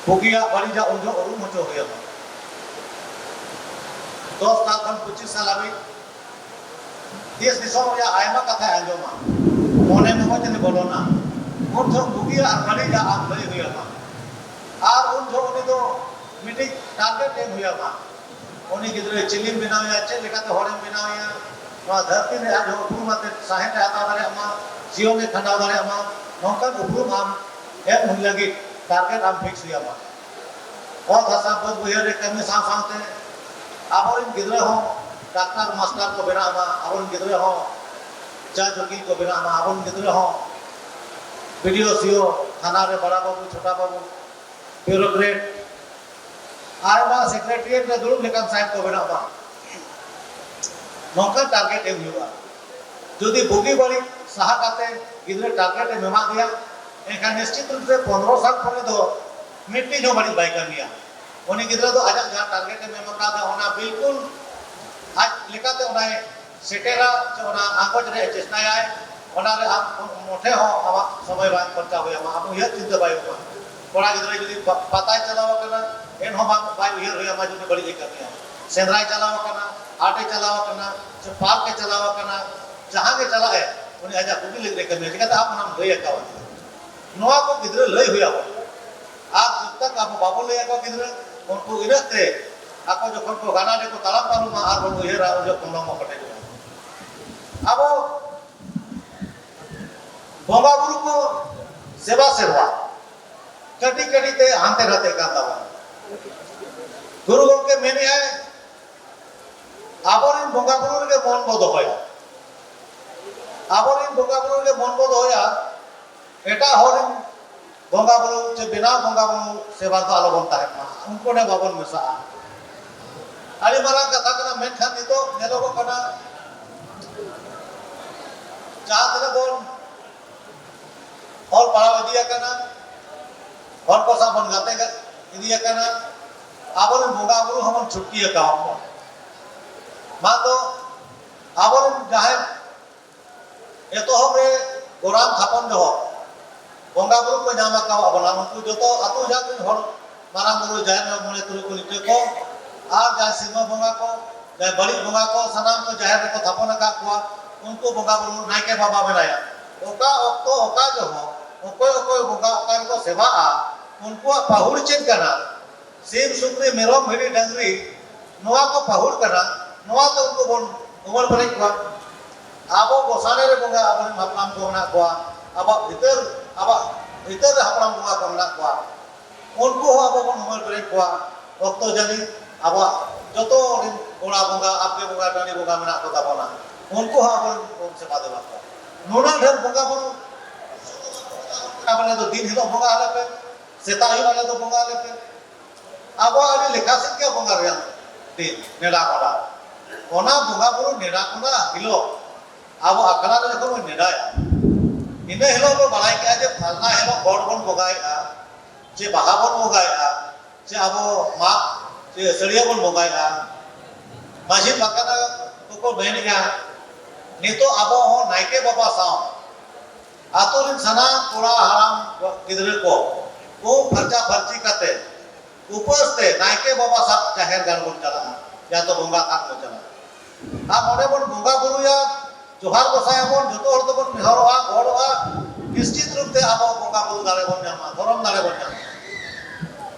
ᱵᱩᱜᱤᱭᱟᱜ ᱵᱟᱹᱲᱤᱡᱟᱜ ᱩᱱ ᱡᱚᱦᱚᱜ ᱩᱨᱩᱢ ᱦᱚᱪᱚ ᱦᱩᱭᱩᱜᱼᱟ᱾ ᱫᱚᱥ ᱥᱟᱞ ᱠᱷᱚᱱ ᱯᱚᱸᱪᱤᱥ ᱥᱟᱞ ᱦᱟᱹᱵᱤᱡ ᱫᱮᱥ ᱫᱤᱥᱚᱢ ᱨᱮᱭᱟᱜ ᱟᱭᱢᱟ ᱠᱟᱛᱷᱟᱭ ᱟᱸᱡᱚᱢᱟ, ᱢᱚᱱᱮ ᱢᱚᱜᱚᱡ ᱨᱮ ᱵᱚᱞᱚᱱᱟ᱾ ᱩᱱ ᱡᱚᱦᱚᱜ ᱵᱩᱜᱤᱭᱟᱜ ᱟᱨ ᱵᱟᱹᱲᱤᱡᱟᱜ ᱟᱢ ᱞᱟᱹᱭ ᱦᱩᱭᱟᱢᱟ᱾ ᱟᱨ ᱩᱱ ᱡᱚᱦᱚᱜ ᱩᱱᱤ ᱫᱚ ᱢᱤᱫᱴᱤᱡ ᱴᱟᱨᱜᱮᱴ ᱮᱢ ᱦᱩᱭᱟᱢᱟ᱾ ᱩᱱᱤ ᱜᱤᱫᱽᱨᱟᱹ ᱪᱤᱞᱤᱢ ᱵᱮᱱᱟᱣᱮᱭᱟ, ᱪᱮᱫ ᱞᱮᱠᱟᱛᱮ ᱦᱚᱲᱮᱢ ᱵᱮᱱᱟᱣᱮᱭᱟ, ᱱᱚᱣᱟ ᱫᱷᱟᱹᱨᱛᱤ ᱨᱮ ᱟᱡ ᱦᱚᱸ ᱩᱯᱨᱩᱢ ᱟᱛᱮ ᱥᱟᱦᱮᱸᱫ ᱮ ᱦᱟᱛᱟᱣ ᱫᱟᱲᱮᱭᱟᱜ ᱢᱟ, ᱡᱤᱭᱚᱱ ᱮ ᱠᱷᱟᱸᱰᱟᱣ ᱫᱟᱲᱮᱭᱟᱜ ᱢᱟ, ᱱᱚᱝᱠᱟᱱ ᱩᱯᱨᱩᱢ ᱟᱢ ᱮᱢ ᱞᱟᱹᱜᱤᱫ ᱴᱟᱨᱜᱮᱴ ᱟᱢ ᱯᱷᱤᱠᱥ ᱦᱩᱭᱟᱢᱟ᱾ ᱚᱛ ᱦᱟᱥᱟ ᱵᱟᱹᱫᱽ ᱵᱟᱹᱭᱦᱟᱹᱲ ᱨᱮ ᱠᱟᱹᱢᱤ ᱥᱟᱶ ᱥᱟᱶᱛᱮ ᱟᱵᱚᱨᱮᱱ ᱜᱤᱫᱽᱨᱟᱹ ᱦᱚᱸ ᱰᱟᱠᱛᱟᱨ ᱢᱟᱥᱴᱟᱨ ᱠᱚ ᱵᱮᱱᱟᱜ ᱢᱟ, ᱟᱵᱚᱨᱮᱱ ᱜᱤᱫᱽᱨᱟᱹ ᱦᱚᱸ ᱡᱟᱡᱽ ᱩᱠᱤᱞ ᱠᱚ ᱵᱮᱱᱟᱜ ᱢᱟ, ᱟᱵᱚᱨᱮᱱ ᱜᱤᱫᱽᱨᱟᱹ ᱦᱚᱸ ᱵᱤ ᱰᱤ ᱳ, ᱥᱤ ᱳ, ᱛᱷᱟᱱᱟ ᱨᱮ ᱵᱟᱲᱟ ᱵᱟᱹᱵᱩ, ᱪᱷᱳᱴᱟ ᱵᱟᱹᱵᱩ, ᱵᱤᱭᱩᱨᱳᱠᱨᱮᱴ, ᱟᱭᱢᱟ ᱥᱮᱠᱨᱮᱴᱟᱨᱤᱭᱮᱴ ᱨᱮ ᱫᱩᱲᱩᱵ ᱞᱮᱠᱟᱱ ᱥᱟᱦᱮᱵᱽ ᱠᱚ ᱵᱮᱱᱟᱜ ᱢᱟ᱾ ᱱᱚᱝᱠᱟ ᱴᱟᱨᱜᱮᱴ ᱮᱢ ᱦᱩᱭᱩᱜᱼᱟ᱾ ᱡᱩᱫᱤ ᱵᱩᱜᱤ ᱵᱟᱹᱲᱤᱡ ᱥᱟᱦᱟ ᱠᱟᱛᱮ ᱜᱤᱫᱽᱨᱟᱹ ᱴᱟᱨᱜᱮᱴ ᱮᱢ ᱮᱢᱟ ᱫᱮᱭᱟ, ᱮᱱᱠᱷᱟᱱ ᱱᱤᱥᱪᱤᱛ ᱨᱩᱯ ᱛᱮ ᱯᱚᱱᱨᱚ ᱥᱟᱞ ᱯᱚᱨᱮ ᱫᱚ ᱢᱤᱫᱴᱤᱡ ᱦᱚᱸ ᱵᱟᱹᱲᱤᱡ ᱵᱟᱭ ᱠᱟᱹᱢᱤᱭᱟ᱾ ᱩᱱᱤ ᱜᱤᱫᱽᱨᱟᱹ ᱫᱚ ᱟᱡᱟᱜ ᱡᱟᱦᱟᱸ ᱴᱟᱨᱜᱮᱴ ᱮᱢ ᱮᱢ ᱟᱠᱟᱫᱟ, ᱚᱱᱟ ᱵᱤᱞᱠᱩᱞ ᱟᱡ ᱞᱮᱠᱟᱛᱮ ᱚᱱᱟᱭ ᱥᱮᱴᱮᱨᱟ, ᱥᱮ ᱚᱱᱟ ᱟᱸᱜᱚᱪ ᱨᱮ ᱪᱮᱥᱴᱟᱭᱟᱭ᱾ ᱚᱱᱟ ᱨᱮ ᱟᱢ ᱢᱚᱴᱷᱮ ᱦᱚᱸ ᱟᱢᱟᱜ ᱥᱚᱢᱚᱭ ᱵᱟᱝ ᱠᱷᱚᱨᱪᱟ ᱦᱩᱭ ᱟᱢᱟ, ᱟᱢ ᱩᱭᱦᱟᱹᱨ ᱪᱤᱱᱛᱟᱹ ᱵᱟᱭ ᱦᱩᱭᱩᱜᱼᱟ᱾ ᱠᱚᱲᱟ ᱜᱤᱫᱽᱨᱟᱹ ᱡᱩᱫᱤ ᱯᱟ-, ᱯᱟᱛᱟᱭ ᱪᱟᱞᱟᱣ ᱟᱠᱟᱱᱟ, ᱮᱱᱦᱚᱸ ᱵᱟᱝ, ᱵᱟᱭ ᱩᱭᱦᱟᱹᱨ ᱦᱩᱭ ᱟᱢᱟ ᱡᱩᱫᱤ ᱵᱟᱹᱲᱤᱡ ᱮ ᱠᱟᱹᱢᱤᱭᱟ᱾ ᱥᱮᱸᱫᱽᱨᱟᱭ ᱪᱟᱞᱟᱣ ᱟᱠᱟᱱᱟ, ᱦᱟᱴᱮ ᱪᱟᱞᱟᱣ ᱟᱠᱟᱱᱟ, ᱥᱮ ᱯᱟᱨᱠ ᱮ ᱪᱟᱞᱟᱣ ᱟᱠᱟᱱᱟ, ᱡᱟᱦᱟᱸ ᱜᱮ ᱪᱟᱞᱟᱜ ᱮ, ᱩᱱᱤ ᱟᱡᱟᱜ ᱵᱩᱜᱤ ᱞᱟᱹᱜᱤᱫ ᱮ ᱠᱟᱹᱢᱤᱭᱟ᱾ ᱪᱤᱠᱟᱹᱛᱮ ᱟᱢ ᱚᱱᱟᱢ ᱞᱟᱹᱭ ᱟᱠᱟᱣᱟ? ᱱᱚᱣᱟ ᱠᱚ ᱜᱤᱫᱽᱨᱟᱹ ᱞᱟᱹᱭ ᱦᱩᱭ ᱟᱵᱚᱱᱟ᱾ ᱟᱨ ᱡᱚᱛᱚ ᱟᱵᱚ ᱵᱟᱵᱚ ᱞᱟᱹᱭ ᱟᱠᱚ ᱜᱤᱫᱽᱨᱟᱹ, ᱩᱱᱠᱩ ᱤᱱᱟᱹᱜ ᱛᱮ ᱟᱠᱚ ᱡᱚᱠᱷᱚᱱ ᱠᱚ ᱜᱟᱱᱟ ᱨᱮᱠᱚ ᱛᱟᱲᱟᱢ ᱯᱟᱨᱚᱢᱟ ᱟᱨ ᱵᱚᱱ ᱩᱭᱦᱟᱹᱨᱟ, ᱩᱱ ᱡᱚᱠᱷᱚᱱ ᱦᱚᱲᱢᱚ ᱠᱚ ᱠᱮᱴᱮᱡᱚᱜᱼᱟ᱾ ᱟᱵᱚ ᱵᱚᱸᱜᱟ ᱵᱩᱨᱩ ᱠᱚ ᱥᱮᱵᱟ ᱥᱮᱨᱣᱟ ᱠᱟᱹᱴᱤᱡ ᱠᱟᱹᱴᱤᱡ ᱛᱮ ᱦᱟᱱᱛᱮ ᱱᱟᱛᱮ ᱠᱟᱱ ᱛᱟᱵᱚᱱᱟ᱾ ᱜᱩᱨᱩ ᱜᱚᱢᱠᱮ ᱢᱮᱱᱮᱫᱼᱟᱭ, ᱟᱵᱚᱨᱮᱱ ᱵᱚᱸᱜᱟ ᱵᱩᱨᱩ ᱨᱮᱜᱮ ᱢᱚᱱ ᱵᱚ ᱫᱚᱦᱚᱭᱟ᱾ ᱟᱵᱚᱨᱮᱱ ᱵᱚᱸᱜᱟ ᱵᱩᱨᱩ ᱨᱮᱜᱮ ᱢᱚᱱ ᱵᱚ ᱫᱚᱦᱚᱭᱟ, ᱮᱴᱟᱜ ᱦᱚᱲ ᱨᱮᱱ ᱵᱚᱸᱜᱟ ᱵᱩᱨᱩ ᱪᱮ ᱵᱮᱱᱟᱣ ᱵᱚᱸᱜᱟ ᱵᱩᱨᱩ ᱥᱮᱵᱟ ᱫᱚ ᱟᱞᱚᱵᱚᱱ ᱛᱟᱦᱮᱱ ᱢᱟ, ᱩᱱᱠᱩ ᱨᱮ ᱵᱟᱵᱚᱱ ᱢᱮᱥᱟᱜᱼᱟ᱾ ᱟᱹᱰᱤ ᱢᱟᱨᱟᱝ ᱠᱟᱛᱷᱟ ᱠᱟᱱᱟ, ᱢᱮᱱᱠᱷᱟᱱ ᱱᱤᱛᱚᱜ ᱧᱮᱞᱚᱜᱚᱜ ᱠᱟᱱᱟ, ᱡᱟᱦᱟᱸ ᱛᱤᱱᱟᱹᱜ ᱵᱚᱱ ᱚᱞ ᱯᱟᱲᱦᱟᱣ ᱤᱫᱤ ᱟᱠᱟᱱᱟ, ᱦᱚᱲ ᱠᱚ ᱥᱟᱶ ᱵᱚᱱ ᱜᱟᱛᱮ ᱤᱫᱤ ᱟᱠᱟᱱᱟ, ᱟᱵᱚᱨᱮᱱ ᱵᱚᱸᱜᱟ ᱵᱩᱨᱩ ᱦᱚᱸᱵᱚᱱ ᱪᱷᱩᱴᱠᱤ ᱟᱠᱟᱣᱟᱫ ᱠᱚᱣᱟ᱾ ᱵᱟᱝ ᱫᱚ ᱟᱵᱚᱨᱮᱱ ᱡᱟᱦᱟᱸᱭ ᱮᱛᱚᱦᱚᱵ ᱨᱮ ᱜᱚᱨᱟᱢ ᱛᱷᱟᱯᱚᱱ ᱡᱚᱦᱚᱜ ᱵᱚᱸᱜᱟ ᱵᱩᱨᱩ ᱠᱚ ᱧᱟᱢ ᱟᱠᱟᱣᱟᱫ ᱵᱚᱱᱟ, ᱩᱱᱠᱩ ᱡᱚᱛᱚ ᱟᱹᱛᱩ ᱡᱟᱠ ᱨᱮᱱ ᱦᱚᱲ, ᱢᱟᱨᱟᱝ ᱵᱩᱨᱩ, ᱡᱟᱦᱮᱨ ᱟᱭᱳ, ᱢᱚᱬᱮ ᱛᱩᱨᱩᱭ ᱠᱚ ᱞᱤᱴᱟᱹ ᱠᱚ, ᱟᱨ ᱡᱟᱦᱟᱸᱭ ᱥᱤᱢᱟᱹ ᱵᱚᱸᱜᱟ ᱠᱚ, ᱡᱟᱦᱟᱸᱭ ᱵᱟᱹᱲᱤᱡ ᱵᱚᱸᱜᱟ ᱠᱚ, ᱥᱟᱱᱟᱢ ᱠᱚ ᱡᱟᱦᱮᱨ ᱨᱮᱠᱚ ᱛᱷᱟᱯᱚᱱ ᱟᱠᱟᱫ ᱠᱚᱣᱟ, ᱩᱱᱠᱩ ᱵᱚᱸᱜᱟ ᱵᱩᱨᱩ ᱱᱟᱭᱠᱮ ᱵᱟᱵᱟ ᱢᱮᱱᱟᱭᱟ᱾ ᱚᱠᱟ ᱚᱠᱛᱚ, ᱚᱠᱟ ᱡᱚᱦᱚᱜ, ᱚᱠᱚᱭ ᱚᱠᱚᱭ ᱵᱚᱸᱜᱟ ᱚᱠᱟ ᱨᱮᱠᱚ ᱥᱮᱵᱟᱜᱼᱟ, ᱩᱱᱠᱩᱣᱟᱜ ᱯᱟᱹᱦᱩᱲ ᱪᱮᱫ ᱠᱟᱱᱟ? ᱥᱤᱢ, ᱥᱩᱠᱨᱤ, ᱢᱮᱨᱚᱢ, ᱵᱷᱤᱰᱤ, ᱰᱟᱹᱝᱨᱤ, ᱱᱚᱣᱟ ᱠᱚ ᱯᱟᱹᱦᱩᱲ ᱠᱟᱱᱟ, ᱱᱚᱣᱟ ᱛᱮ ᱩᱱᱠᱩ ᱵᱚᱱ ᱩᱢᱟᱹᱲ ᱯᱮᱨᱮᱡ ᱠᱚᱣᱟ᱾ ᱟᱵᱚ ᱜᱚᱥᱟᱬᱮ ᱨᱮ ᱵᱚᱸᱜᱟ ᱟᱵᱚᱨᱮᱱ ᱦᱟᱯᱲᱟᱢ ᱠᱚ ᱢᱮᱱᱟᱜ ᱠᱚᱣᱟ, ᱟᱵᱚᱣᱟᱜ ᱵᱷᱤᱛᱟᱹᱨ, ᱟᱵᱚᱣᱟᱜ ᱵᱷᱤᱛᱟᱹᱨ ᱨᱮ ᱦᱟᱯᱲᱟᱢ ᱵᱚᱸᱜᱟ ᱠᱚ ᱢᱮᱱᱟᱜ ᱠᱚᱣᱟ, ᱩᱱᱠᱩ ᱦᱚᱸ ᱟᱵᱚ ᱵᱚᱱ ᱩᱢᱟᱹᱲ ᱯᱮᱨᱮᱡ ᱠᱚᱣᱟ᱾ ᱚᱠᱛᱚ ᱡᱟᱹᱱᱤᱡ ᱟᱵᱚᱣᱟᱜ ᱡᱚᱛᱚ ᱨᱮᱱ ᱜᱚᱲᱟ ᱵᱚᱸᱜᱟ, ᱟᱵᱜᱮ ᱵᱚᱸᱜᱟ, ᱴᱟᱺᱰᱤ ᱵᱚᱸᱜᱟ ᱢᱮᱱᱟᱜ ᱠᱚ ᱛᱟᱵᱚᱱᱟ, ᱩᱱᱠᱩ ᱦᱚᱸ ᱟᱵᱚ ᱵᱚᱱ ᱥᱮᱵᱟ ᱫᱮᱵᱟ ᱠᱚᱣᱟ᱾ ᱱᱩᱱᱟᱹᱜ ᱰᱷᱮᱨ ᱵᱚᱸᱜᱟ ᱵᱩᱨᱩ, ᱟᱵᱚ ᱫᱚ ᱫᱤᱱ ᱦᱤᱞᱳᱜ ᱵᱚᱸᱜᱟ ᱟᱞᱮ ᱯᱮ, ᱥᱮᱛᱟᱜ ᱦᱩᱭᱩᱜ ᱟᱞᱮ ᱫᱚ ᱵᱚᱸᱜᱟ ᱟᱞᱮ ᱯᱮ᱾ ᱟᱵᱚᱣᱟᱜ ᱟᱹᱰᱤ ᱞᱮᱠᱷᱟ ᱥᱮᱫ ᱜᱮ ᱵᱚᱸᱜᱟ ᱨᱮᱭᱟᱜ ᱫᱤᱱ ᱱᱮᱰᱟ ᱠᱚᱰᱟ᱾ ᱚᱱᱟ ᱵᱚᱸᱜᱟ ᱵᱩᱨᱩ ᱱᱮᱰᱟ ᱠᱚᱰᱟ ᱦᱤᱞᱳᱜ ᱟᱵᱚ ᱟᱠᱷᱲᱟ ᱨᱮ ᱡᱚᱠᱷᱚᱱ ᱵᱚᱱ ᱱᱮᱰᱟᱭᱟ, ᱤᱱᱟᱹ ᱦᱤᱞᱳᱜ ᱵᱚᱱ ᱵᱟᱲᱟᱭ ᱠᱮᱜᱼᱟ ᱡᱮ ᱯᱷᱟᱞᱱᱟ ᱦᱤᱞᱳᱜ ᱜᱚᱰ ᱵᱚᱱ ᱵᱚᱸᱜᱟᱭᱮᱜᱼᱟ, ᱪᱮ ᱵᱟᱦᱟ ᱵᱚᱱ ᱵᱚᱸᱜᱟᱭᱮᱫᱼᱟ, ᱪᱮ ᱟᱵᱚ ᱢᱟᱜ ᱪᱮ ᱟᱹᱥᱟᱹᱲᱤᱭᱟᱹ ᱵᱚᱱ ᱵᱚᱸᱜᱟᱭᱮᱫᱼᱟ, ᱢᱟᱹᱡᱷᱤ ᱯᱟᱨᱜᱟᱱᱟ ᱠᱚᱠᱚ ᱢᱮᱱᱮᱫᱼᱟ, ᱱᱤᱛᱚᱜ ᱟᱵᱚ ᱦᱚᱸ ᱱᱟᱭᱠᱮ ᱵᱟᱵᱟ ᱥᱟᱶ ᱟᱛᱳ ᱨᱮᱱ ᱥᱟᱱᱟᱢ ᱠᱚᱲᱟ ᱦᱟᱲᱟᱢ ᱜᱤᱫᱽᱨᱟᱹ ᱠᱚ ᱩᱢ ᱯᱷᱟᱨᱪᱟ ᱯᱷᱟᱹᱨᱪᱤ ᱠᱟᱛᱮ ᱩᱯᱟᱹᱥ ᱛᱮ ᱱᱟᱭᱠᱮ ᱵᱟᱵᱟ ᱥᱟᱶ ᱡᱟᱦᱮᱨ ᱜᱟᱲ ᱵᱚᱱ ᱪᱟᱞᱟᱜᱼᱟ, ᱡᱟᱦᱟᱸ ᱫᱚ ᱵᱚᱸᱜᱟ ᱛᱷᱟᱱ ᱵᱚᱱ ᱪᱟᱞᱟᱜᱼᱟ᱾ ᱟᱨ ᱚᱸᱰᱮ ᱵᱚᱱ ᱵᱚᱸᱜᱟ ᱵᱩᱨᱩᱭᱟ, ᱡᱚᱦᱟᱨ ᱜᱚᱸᱥᱟᱭ ᱟᱵᱚᱱ, ᱡᱚᱛᱚ ᱦᱚᱲ ᱛᱮᱵᱚᱱ ᱱᱮᱦᱚᱨᱚᱜᱼᱟ, ᱜᱚᱦᱚᱲᱚᱜᱼᱟ, ᱱᱤᱥᱪᱤᱛ ᱨᱩᱯ ᱛᱮ ᱟᱵᱚ ᱵᱚᱸᱜᱟ ᱵᱩᱨᱩ ᱫᱟᱲᱮ ᱵᱚᱱ ᱧᱟᱢᱟ, ᱫᱷᱚᱨᱚᱢ ᱫᱟᱲᱮ ᱵᱚᱱ ᱧᱟᱢᱟ᱾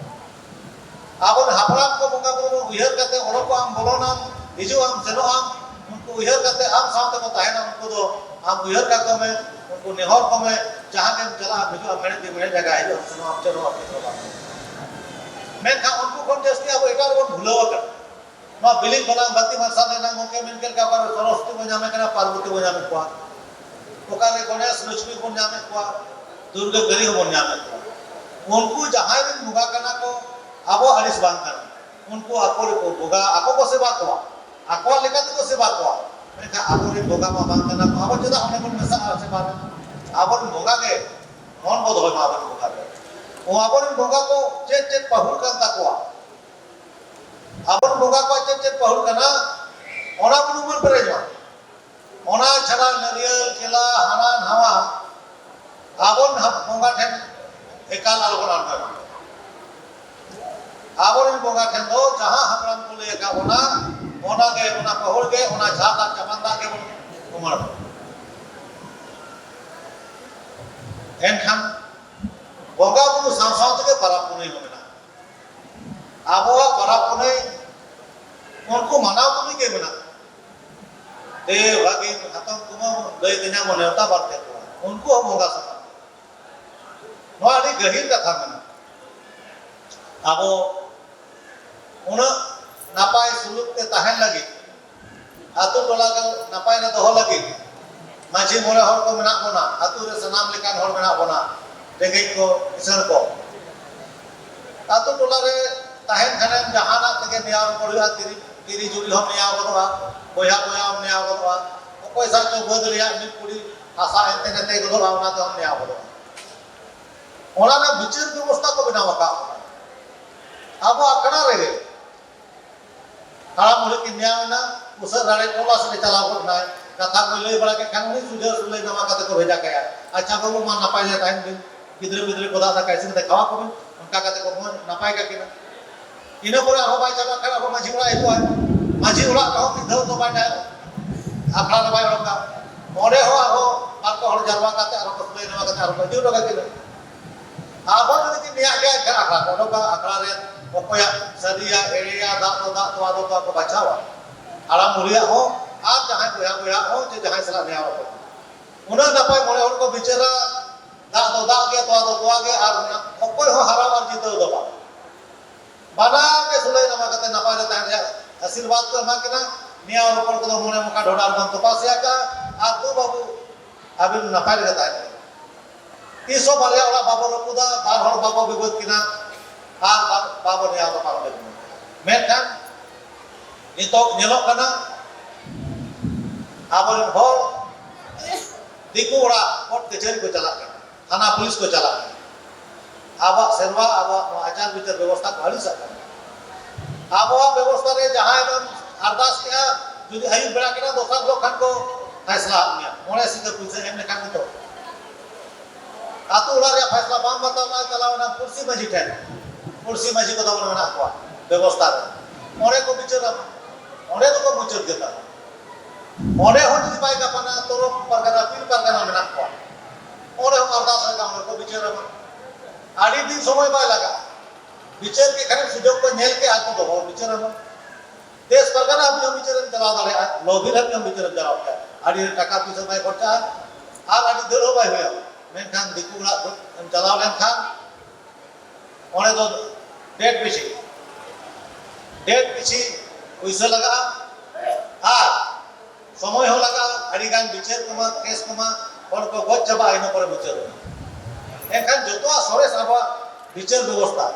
ᱟᱵᱚᱨᱮᱱ ᱦᱟᱯᱲᱟᱢ ᱠᱚ ᱵᱚᱸᱜᱟ ᱵᱩᱨᱩ ᱵᱚᱱ ᱩᱭᱦᱟᱹᱨ ᱠᱟᱛᱮ ᱚᱰᱚᱠᱚᱜ ᱟᱢ, ᱵᱚᱞᱚᱱᱟᱢ, ᱦᱤᱡᱩᱜ ᱟᱢ, ᱥᱮᱱᱚᱜ ᱟᱢ, ᱩᱱᱠᱩ ᱩᱭᱦᱟᱹᱨ ᱠᱟᱛᱮ ᱟᱢ ᱥᱟᱶᱛᱮ ᱠᱚ ᱛᱟᱦᱮᱱᱟ, ᱩᱱᱠᱩ ᱫᱚ ᱟᱢ ᱩᱭᱦᱟᱹᱨ ᱠᱟᱠᱚ ᱢᱮ, ᱩᱱᱠᱩ ᱱᱮᱦᱚᱨ ᱠᱚᱢᱮ, ᱡᱟᱦᱟᱸ ᱜᱮᱢ ᱪᱟᱞᱟᱜᱼᱟ, ᱦᱤᱡᱩᱜᱼᱟ, ᱢᱮᱬᱦᱮᱫ ᱜᱮ ᱢᱮᱬᱦᱮᱫ ᱡᱟᱭᱜᱟ, ᱦᱤᱡᱩᱜᱼᱟ, ᱥᱮᱱᱚᱜᱼᱟ, ᱪᱮᱫ ᱦᱚᱸ ᱵᱟᱢ ᱪᱮᱫ ᱦᱚᱸ ᱵᱟᱢ᱾ ᱢᱮᱱᱠᱷᱟᱱ ᱩᱱᱠᱩ ᱠᱷᱚᱱ ᱡᱟᱹᱥᱛᱤ ᱟᱵᱚ ᱮᱴᱟᱜ ᱨᱮᱵᱚᱱ ᱵᱷᱩᱞᱟᱹᱣ ᱟᱠᱟᱱᱟ᱾ ᱱᱚᱣᱟ ᱵᱤᱞᱤ ᱵᱟᱞᱟᱝ ᱵᱟᱹᱛᱤ ᱢᱟᱨᱥᱟᱞ ᱨᱮᱱᱟᱜ ᱜᱚᱢᱠᱮ ᱢᱮᱱ ᱠᱮᱫ ᱞᱮᱠᱟ, ᱚᱠᱟᱨᱮ ᱥᱚᱨᱚᱥᱚᱛᱤ ᱵᱚᱱ ᱧᱟᱢᱮ ᱠᱟᱱᱟ, ᱯᱟᱨᱵᱚᱛᱤ ᱵᱚᱱ ᱧᱟᱢᱮᱫ ᱠᱚᱣᱟ, ᱚᱠᱟᱨᱮ ᱜᱚᱱᱮᱥ ᱞᱚᱠᱥᱢᱤ ᱵᱚᱱ ᱧᱟᱢᱮᱫ ᱠᱚᱣᱟ, ᱫᱩᱨᱜᱟᱹ ᱠᱟᱹᱨᱤ ᱦᱚᱸᱵᱚᱱ ᱧᱟᱢᱮᱫ ᱠᱚᱣᱟ᱾ ᱩᱱᱠᱩ ᱡᱟᱦᱟᱸᱭ ᱨᱮᱱ ᱵᱚᱸᱜᱟ ᱠᱟᱱᱟ ᱠᱚ, ᱟᱵᱚ ᱟᱹᱲᱤᱥ ᱵᱟᱝ ᱠᱟᱱᱟ᱾ ᱩᱱᱠᱩ ᱟᱠᱚ ᱨᱮᱠᱚ ᱵᱚᱸᱜᱟ, ᱟᱠᱚ ᱠᱚ ᱥᱮᱵᱟ ᱠᱚᱣᱟ, ᱟᱠᱚᱣᱟᱜ ᱞᱮᱠᱟ ᱛᱮᱠᱚ ᱥᱮᱵᱟ ᱠᱚᱣᱟ᱾ ᱢᱮᱱᱠᱷᱟᱱ ᱟᱵᱚᱨᱮᱱ ᱵᱚᱸᱜᱟ ᱢᱟ ᱵᱟᱝ ᱠᱟᱱᱟ ᱠᱚ, ᱟᱵᱚ ᱪᱮᱫᱟᱜ ᱚᱸᱰᱮ ᱵᱚᱱ ᱢᱮᱥᱟᱜᱼᱟ ᱥᱮᱵᱟ ᱨᱮ? ᱟᱵᱚᱨᱮᱱ ᱵᱚᱸᱜᱟ ᱜᱮ ᱢᱚᱱ ᱵᱚ ᱫᱚᱦᱚᱭ ᱢᱟ ᱟᱵᱚᱨᱮᱱ ᱵᱚᱸᱜᱟ ᱨᱮ᱾ ᱟᱵᱚᱨᱮᱱ ᱵᱚᱸᱜᱟ ᱠᱚ ᱪᱮᱫ ᱪᱮᱫ ᱯᱟᱹᱦᱩᱲ ᱠᱟᱱ ᱛᱟᱠᱚᱣᱟ? ᱟᱵᱚᱨᱮᱱ ᱵᱚᱸᱜᱟ ᱠᱚᱣᱟᱜ ᱪᱮᱫ ᱪᱮᱫ ᱯᱟᱹᱦᱩᱲ ᱠᱟᱱᱟ, ᱚᱱᱟ ᱵᱚᱱ ᱩᱢᱟᱹᱨ ᱯᱮᱨᱮᱡ ᱢᱟ᱾ ᱚᱱᱟ ᱪᱷᱟᱲᱟ ᱱᱟᱹᱨᱭᱟᱹᱞ, ᱠᱮᱞᱟ, ᱦᱟᱱᱟ ᱱᱟᱣᱟ ᱟᱵᱚᱨᱮᱱ ᱦᱟᱯ-, ᱵᱚᱸᱜᱟ ᱴᱷᱮᱱ ᱮᱠᱟᱞ ᱟᱞᱚᱵᱚᱱ ᱟᱬᱜᱚᱭ ᱢᱟ᱾ ᱟᱵᱚᱨᱮᱱ ᱵᱚᱸᱜᱟ ᱴᱷᱮᱱ ᱫᱚ ᱡᱟᱦᱟᱸ ᱦᱟᱯᱲᱟᱢ ᱠᱚ ᱞᱟᱹᱭ ᱟᱠᱟᱫ ᱵᱚᱱᱟ, ᱚᱱᱟ ᱜᱮ, ᱚᱱᱟ ᱯᱟᱹᱦᱩᱲ ᱜᱮ, ᱚᱱᱟ ᱡᱷᱟᱨ ᱫᱟᱜ, ᱪᱟᱯᱟᱱ ᱫᱟᱜ ᱜᱮᱵᱚᱱ ᱩᱢᱟᱹᱲ ᱢᱟ᱾ ᱮᱱᱠᱷᱟᱱ ᱵᱚᱸᱜᱟ ᱵᱩᱨᱩ ᱥᱟᱶ ᱥᱟᱶ ᱛᱮᱜᱮ ᱯᱟᱨᱟᱵᱽ ᱯᱩᱱᱟᱹᱭ ᱦᱚᱸ ᱢᱮᱱᱟᱜᱼᱟ᱾ ᱟᱵᱚᱣᱟᱜ ᱯᱟᱨᱟᱵᱽ ᱯᱩᱱᱟᱹᱭ ᱩᱱᱠᱩ ᱢᱟᱱᱟᱣ ᱛᱩᱞᱩᱡ ᱜᱮ ᱢᱮᱱᱟᱜᱼᱟ᱾ ᱫᱮᱣ ᱵᱷᱟᱹᱜᱤᱱ ᱦᱟᱛᱚᱢ ᱠᱩᱢᱟᱹᱝ ᱫᱟᱹᱭ ᱛᱮᱧᱟᱝ ᱵᱚᱱ ᱱᱮᱣᱛᱟ ᱵᱟᱨᱛᱮ ᱠᱚᱣᱟ, ᱩᱱᱠᱩ ᱦᱚᱸ ᱵᱚᱸᱜᱟ ᱥᱟᱢᱟᱱ᱾ ᱱᱚᱣᱟ ᱟᱹᱰᱤ ᱜᱟᱹᱦᱤᱨ ᱠᱟᱛᱷᱟ ᱢᱮᱱᱟᱜᱼᱟ᱾ ᱟᱵᱚ ᱩᱱᱟᱹᱜ ᱱᱟᱯᱟᱭ ᱥᱩᱞᱩᱠ ᱛᱮ ᱛᱟᱦᱮᱱ ᱞᱟᱹᱜᱤᱫ, ᱟᱛᱳ ᱴᱚᱞᱟ ᱠᱚ ᱱᱟᱯᱟᱭ ᱨᱮ ᱫᱚᱦᱚ ᱞᱟᱹᱜᱤᱫ ᱢᱟᱹᱡᱷᱤ ᱢᱚᱬᱮ ᱦᱚᱲ ᱠᱚ ᱢᱮᱱᱟᱜ ᱵᱚᱱᱟ, ᱟᱛᱳ ᱨᱮ ᱥᱟᱱᱟᱢ ᱞᱮᱠᱟᱱ ᱦᱚᱲ ᱢᱮᱱᱟᱜ ᱵᱚᱱᱟ, ᱨᱮᱸᱜᱮᱡ ᱠᱚ, ᱠᱤᱥᱟᱹᱬ ᱠᱚ᱾ ᱟᱛᱳ ᱴᱚᱞᱟ ᱨᱮ ᱛᱟᱦᱮᱱ ᱠᱷᱟᱱᱮᱢ ᱡᱟᱦᱟᱱᱟᱜ ᱛᱮᱜᱮ ᱱᱮᱭᱟᱣ ᱨᱚᱯᱚᱲ ᱦᱩᱭᱩᱜᱼᱟ, ᱛᱤᱨᱤ-, ᱛᱤᱨᱤ ᱡᱩᱨᱤ ᱦᱚᱸᱢ ᱱᱮᱭᱟᱣ ᱜᱚᱫᱚᱜᱼᱟ, ᱵᱚᱭᱦᱟ ᱵᱚᱭᱦᱟ ᱦᱚᱸᱢ ᱱᱮᱭᱟᱣ ᱜᱚᱫᱚᱜᱼᱟ, ᱚᱠᱚᱭ ᱥᱟᱶ ᱪᱚ ᱵᱟᱹᱫᱽ ᱨᱮᱭᱟᱜ ᱢᱤᱫ ᱠᱩᱲᱤ ᱦᱟᱥᱟ ᱮᱱᱛᱮ ᱱᱮᱛᱮ ᱜᱚᱫᱚᱜᱼᱟ, ᱚᱱᱟ ᱛᱮᱦᱚᱸᱢ ᱱᱮᱭᱟᱣ ᱜᱚᱫᱚᱜᱼᱟ᱾ ᱚᱱᱟ ᱨᱮᱱᱟᱜ ᱵᱤᱪᱟᱹᱨ ᱵᱮᱵᱚᱥᱛᱷᱟ ᱠᱚ ᱵᱮᱱᱟᱣ ᱟᱠᱟᱫ ᱵᱚᱱᱟ᱾ ᱟᱵᱚ ᱟᱠᱷᱲᱟ ᱨᱮᱜᱮ ᱦᱟᱲᱟᱢ ᱵᱩᱲᱦᱤ ᱠᱤᱱ ᱱᱮᱭᱟᱣ ᱮᱱᱟ, ᱩᱥᱟᱹᱫ ᱨᱟᱲᱮᱡ ᱴᱚᱞᱟ ᱥᱮᱫ ᱮ ᱪᱟᱞᱟᱣ ᱜᱚᱫ ᱮᱱᱟᱭ, ᱠᱟᱛᱷᱟ ᱠᱚᱭ ᱞᱟᱹᱭ ᱵᱟᱲᱟ ᱠᱮᱫ ᱠᱷᱟᱱ ᱩᱱᱤ ᱥᱩᱡᱷᱟᱹᱣ ᱥᱩᱞᱟᱹᱭ ᱱᱟᱢᱟ ᱠᱟᱛᱮ ᱠᱚ ᱵᱷᱮᱡᱟ ᱠᱟᱭᱟ, "ᱟᱪᱪᱷᱟ ᱵᱟᱹᱵᱩ, ᱢᱟ ᱱᱟᱯᱟᱭ ᱨᱮ ᱛᱟᱦᱮᱱ ᱵᱤᱱ, ᱜᱤᱫᱽᱨᱟᱹ ᱯᱤᱫᱽᱨᱟᱹ ᱠᱚ ᱫᱟᱜ ᱫᱟᱠᱟ ᱤᱥᱤᱱ ᱠᱟᱛᱮ ᱠᱷᱟᱣᱟ ᱠᱚᱵᱤᱱ", ᱚᱱᱠᱟ ᱠᱟᱛᱮ ᱠᱚ ᱢᱚᱡᱽ ᱱᱟᱯᱟᱭ ᱠᱟᱠᱤᱱᱟ᱾ ᱤᱱᱟᱹ ᱯᱚᱨᱮ ᱟᱨᱦᱚᱸ ᱵᱟᱭ ᱪᱟᱞᱟᱜ ᱠᱷᱟᱱ ᱟᱨᱦᱚᱸ ᱢᱟᱹᱡᱷᱤ ᱚᱲᱟᱜ ᱦᱤᱡᱩᱜᱼᱟᱭ, ᱢᱟᱹᱡᱷᱤ ᱚᱲᱟᱜ ᱨᱮᱦᱚᱸ ᱢᱤᱫ ᱫᱷᱟᱣ ᱫᱚ ᱵᱟᱭ ᱛᱟᱦᱮᱱᱟ, ᱟᱠᱷᱲᱟ ᱨᱮ ᱵᱟᱭ ᱚᱰᱚᱠᱟ᱾ ᱚᱸᱰᱮ ᱦᱚᱸ ᱟᱨᱦᱚᱸ ᱵᱟᱨ ᱯᱮ ᱦᱚᱲ ᱡᱟᱨᱣᱟ ᱠᱟᱛᱮ ᱟᱨᱦᱚᱸ ᱠᱚ ᱥᱩᱞᱟᱹᱭ ᱱᱟᱢᱟ ᱠᱟᱛᱮ ᱟᱨᱦᱚᱸ ᱠᱚ ᱤᱫᱤ ᱦᱚᱴᱚ ᱠᱟᱠᱤᱱᱟ᱾ ᱟᱨᱦᱚᱸ ᱡᱩᱫᱤ ᱠᱤᱱ ᱱᱮᱭᱟᱜ ᱜᱮᱭᱟ, ᱮᱱᱠᱷᱟᱱ ᱟᱠᱷᱲᱟ ᱠᱚ ᱚᱰᱚᱠᱟ, ᱟᱠᱷᱲᱟ ᱨᱮ ᱚᱠᱚᱭᱟᱜ ᱥᱟᱹᱨᱤᱭᱟ, ᱮᱲᱮᱭᱟ, ᱫᱟᱜ ᱫᱚ ᱫᱟᱜ, ᱛᱚᱣᱟ ᱫᱚ ᱛᱚᱣᱟ ᱠᱚ ᱵᱟᱪᱷᱟᱣᱟ᱾ ᱦᱟᱲᱟᱢ ᱵᱩᱲᱦᱤᱭᱟᱜ ᱦᱚᱸ ᱟᱨ ᱡᱟᱦᱟᱸᱭ ᱵᱚᱭᱦᱟ ᱵᱚᱭᱦᱟ ᱦᱚᱸ ᱪᱮ ᱡᱟᱦᱟᱸᱭ ᱥᱟᱞᱟᱜ ᱱᱮᱭᱟᱣ ᱨᱚᱯᱚᱲ᱾ ᱩᱱᱟᱹᱜ ᱱᱟᱯᱟᱭ ᱢᱚᱬᱮ ᱦᱚᱲ ᱠᱚ ᱵᱤᱪᱟᱹᱨᱟ, ᱫᱟᱜ ᱫᱚ ᱫᱟᱜ ᱜᱮ, ᱛᱚᱣᱟ ᱫᱚ ᱛᱚᱣᱟ ᱜᱮ, ᱟᱨ ᱚᱠᱚᱭ ᱦᱚᱸ ᱦᱟᱨᱟᱣ ᱟᱨ ᱡᱤᱛᱟᱹᱣ ᱫᱚ ᱵᱟᱝ᱾ ᱵᱟᱱᱟᱨ ᱜᱮ ᱥᱩᱞᱟᱹᱭ ᱱᱟᱢᱟ ᱠᱟᱛᱮ ᱱᱟᱯᱟᱭ ᱨᱮ ᱛᱟᱦᱮᱸ ᱨᱮᱭᱟᱜ ᱟᱥᱤᱨᱵᱟᱫᱽ ᱠᱚ ᱮᱢᱟ ᱠᱤᱱᱟ᱾ ᱱᱮᱭᱟᱣ ᱨᱚᱯᱚᱲ ᱠᱚᱫᱚ ᱢᱚᱬᱮ ᱢᱚᱠᱟ ᱰᱷᱚᱰᱟᱨ ᱵᱚᱱ ᱛᱚᱯᱟ ᱥᱮᱭᱟ ᱠᱟᱜᱼᱟ, ᱟᱨ ᱫᱩ ᱵᱟᱹᱵᱩ ᱟᱹᱵᱤᱱ ᱱᱟᱯᱟᱭ ᱨᱮᱜᱮ ᱛᱟᱦᱮᱱ ᱵᱤᱱ᱾ ᱛᱤᱥ ᱦᱚᱸ ᱵᱟᱨᱭᱟ ᱚᱲᱟᱜ ᱵᱟᱵᱚ ᱨᱟᱹᱯᱩᱫᱟ, ᱵᱟᱨ ᱦᱚᱲ ᱵᱟᱵᱚ ᱵᱤᱵᱟᱹᱫ ᱠᱤᱱᱟ, ᱟᱨ ᱵᱟ-, ᱵᱟᱵᱚ ᱱᱮᱭᱟᱣ ᱛᱚᱯᱟ ᱠᱤᱱᱟ᱾ ᱢᱮᱱᱠᱷᱟᱱ ᱱᱤᱛᱚᱜ ᱧᱮᱞᱚᱜ ᱠᱟᱱᱟ, ᱟᱵᱚᱨᱮᱱ ᱦᱚᱲ ᱫᱤᱠᱩ ᱚᱲᱟᱜ ᱠᱳᱨᱴ ᱠᱟᱹᱪᱷᱟᱹᱨᱤ ᱠᱚ ᱪᱟᱞᱟᱜ ᱠᱟᱱᱟ, ᱛᱷᱟᱱᱟ ᱯᱩᱞᱤᱥ ᱠᱚ ᱪᱟᱞᱟᱜ ᱠᱟᱱᱟ᱾ ᱟᱵᱚᱣᱟᱜ ᱥᱮᱨᱣᱟ, ᱟᱵᱚᱣᱟᱜ ᱱᱚᱣᱟ ᱟᱪᱟᱨ ᱵᱤᱪᱟᱹᱨ ᱵᱮᱵᱚᱥᱛᱷᱟ ᱠᱚ ᱟᱹᱲᱤᱥᱟᱜ ᱠᱟᱱᱟ᱾ ᱟᱵᱚᱣᱟᱜ ᱵᱮᱵᱚᱥᱛᱷᱟ ᱨᱮ ᱡᱟᱦᱟᱸᱭ ᱵᱚᱱ ᱟᱨᱫᱟᱥ ᱠᱮᱜᱼᱟ, ᱡᱩᱫᱤ ᱟᱹᱭᱩᱵ ᱵᱮᱲᱟ ᱠᱟᱱᱟ, ᱫᱚᱥᱟᱨ ᱦᱤᱞᱳᱜ ᱠᱷᱟᱱ ᱠᱚ ᱯᱷᱟᱭᱥᱞᱟ ᱟᱫ ᱢᱮᱭᱟ, ᱢᱚᱬᱮ ᱥᱤᱠᱟᱹ ᱯᱩᱭᱥᱟᱹ ᱮᱢ ᱞᱮᱠᱷᱟᱱ ᱜᱮᱛᱚ᱾ ᱟᱹᱛᱩ ᱚᱲᱟᱜ ᱨᱮᱭᱟᱜ ᱯᱷᱟᱭᱥᱞᱟ ᱵᱟᱝ ᱵᱟᱛᱟᱣ ᱞᱮᱱᱟ, ᱪᱟᱞᱟᱣ ᱮᱱᱟ ᱯᱩᱲᱥᱤ ᱢᱟᱹᱡᱷᱤ ᱴᱷᱮᱱ᱾ ᱯᱩᱲᱥᱤ ᱢᱟᱹᱡᱷᱤ ᱠᱚ ᱛᱟᱵᱚᱱ ᱢᱮᱱᱟᱜ ᱠᱚᱣᱟ ᱵᱮᱵᱚᱥᱛᱷᱟ ᱨᱮ, ᱚᱸᱰᱮ ᱠᱚ ᱵᱤᱪᱟᱹᱨ ᱟᱢᱟ, ᱚᱸᱰᱮ ᱫᱚᱠᱚ ᱢᱩᱪᱟᱹᱫ ᱜᱮ ᱛᱟᱢᱟ᱾ ᱚᱸᱰᱮ ᱦᱚᱸ ᱡᱩᱫᱤ ᱵᱟᱭ ᱜᱟᱯᱟᱱᱟ, ᱛᱚᱨᱚᱯ ᱯᱟᱨᱜᱟᱱᱟ, ᱯᱤᱲ ᱯᱟᱨᱜᱟᱱᱟ ᱢᱮᱱᱟᱜ ᱠᱚᱣᱟ, ᱚᱸᱰᱮ ᱦᱚᱸ ᱟᱨᱫᱟᱥ ᱞᱮᱠᱟ ᱚᱸᱰᱮ ᱠᱚ ᱵᱤᱪᱟᱹᱨ ᱟᱢᱟ᱾ ᱟᱹᱰᱤ ᱫᱤᱱ ᱥᱚᱢᱚᱭ ᱵᱟᱭ ᱞᱟᱜᱟᱜᱼᱟ᱾ ᱵᱤᱪᱟᱹᱨ ᱠᱮᱫ ᱠᱷᱟᱱᱮᱢ, ᱥᱩᱡᱳᱜᱽ ᱠᱚ ᱧᱮᱞ ᱠᱮᱫ ᱟᱨ ᱠᱚ ᱫᱚᱦᱚ ᱵᱤᱪᱟᱹᱨ ᱟᱢᱟ᱾ ᱫᱮᱥ ᱯᱟᱨᱜᱟᱱᱟ ᱦᱟᱹᱵᱤᱡ ᱦᱚᱸ ᱵᱤᱪᱟᱹᱨᱮᱢ ᱪᱟᱞᱟᱣ ᱫᱟᱲᱮᱭᱟᱜᱼᱟ, ᱞᱚᱵᱤᱨ ᱦᱟᱹᱵᱤᱡ ᱦᱚᱸ ᱵᱤᱪᱟᱹᱨᱮᱢ ᱪᱟᱞᱟᱣ ᱫᱟᱲᱮᱭᱟᱜᱼᱟ᱾ ᱟᱹᱰᱤ ᱴᱟᱠᱟ ᱯᱩᱭᱥᱟᱹ ᱵᱟᱭ ᱠᱷᱚᱨᱪᱟᱜᱼᱟ ᱟᱨ ᱟᱹᱰᱤ ᱫᱟᱹᱲ ᱦᱚᱸ ᱵᱟᱭ ᱦᱩᱭᱩᱜᱼᱟ᱾ ᱢᱮᱱᱠᱷᱟᱱ ᱫᱤᱠᱩ ᱚᱲᱟᱜ ᱮᱢ ᱪᱟᱞᱟᱣ ᱞᱮᱱᱠᱷᱟᱱ ᱚᱸᱰᱮ ᱫᱚ ᱰᱮᱴ ᱯᱤᱪᱷᱤ, ᱰᱮᱴ ᱯᱤᱪᱷᱤ ᱯᱩᱭᱥᱟᱹ ᱞᱟᱜᱟᱜᱼᱟ ᱟᱨ ᱥᱚᱢᱚᱭ ᱦᱚᱸ ᱞᱟᱜᱟᱜᱼᱟ, ᱟᱹᱰᱤ ᱜᱟᱱ ᱵᱤᱪᱟᱹᱨ ᱠᱚᱢᱟ, ᱠᱮᱥ ᱠᱚᱢᱟ, ᱦᱚᱲ ᱠᱚ ᱜᱚᱡ ᱪᱟᱵᱟᱜᱼᱟ ᱤᱱᱟᱹ ᱯᱚᱨᱮ ᱵᱤᱪᱟᱹᱨ᱾ ᱮᱱᱠᱷᱟᱱ ᱡᱚᱛᱚᱣᱟᱜ ᱥᱚᱨᱮᱥ ᱟᱵᱚᱣᱟᱜ ᱵᱤᱪᱟᱹᱨ ᱵᱮᱵᱚᱥᱛᱷᱟ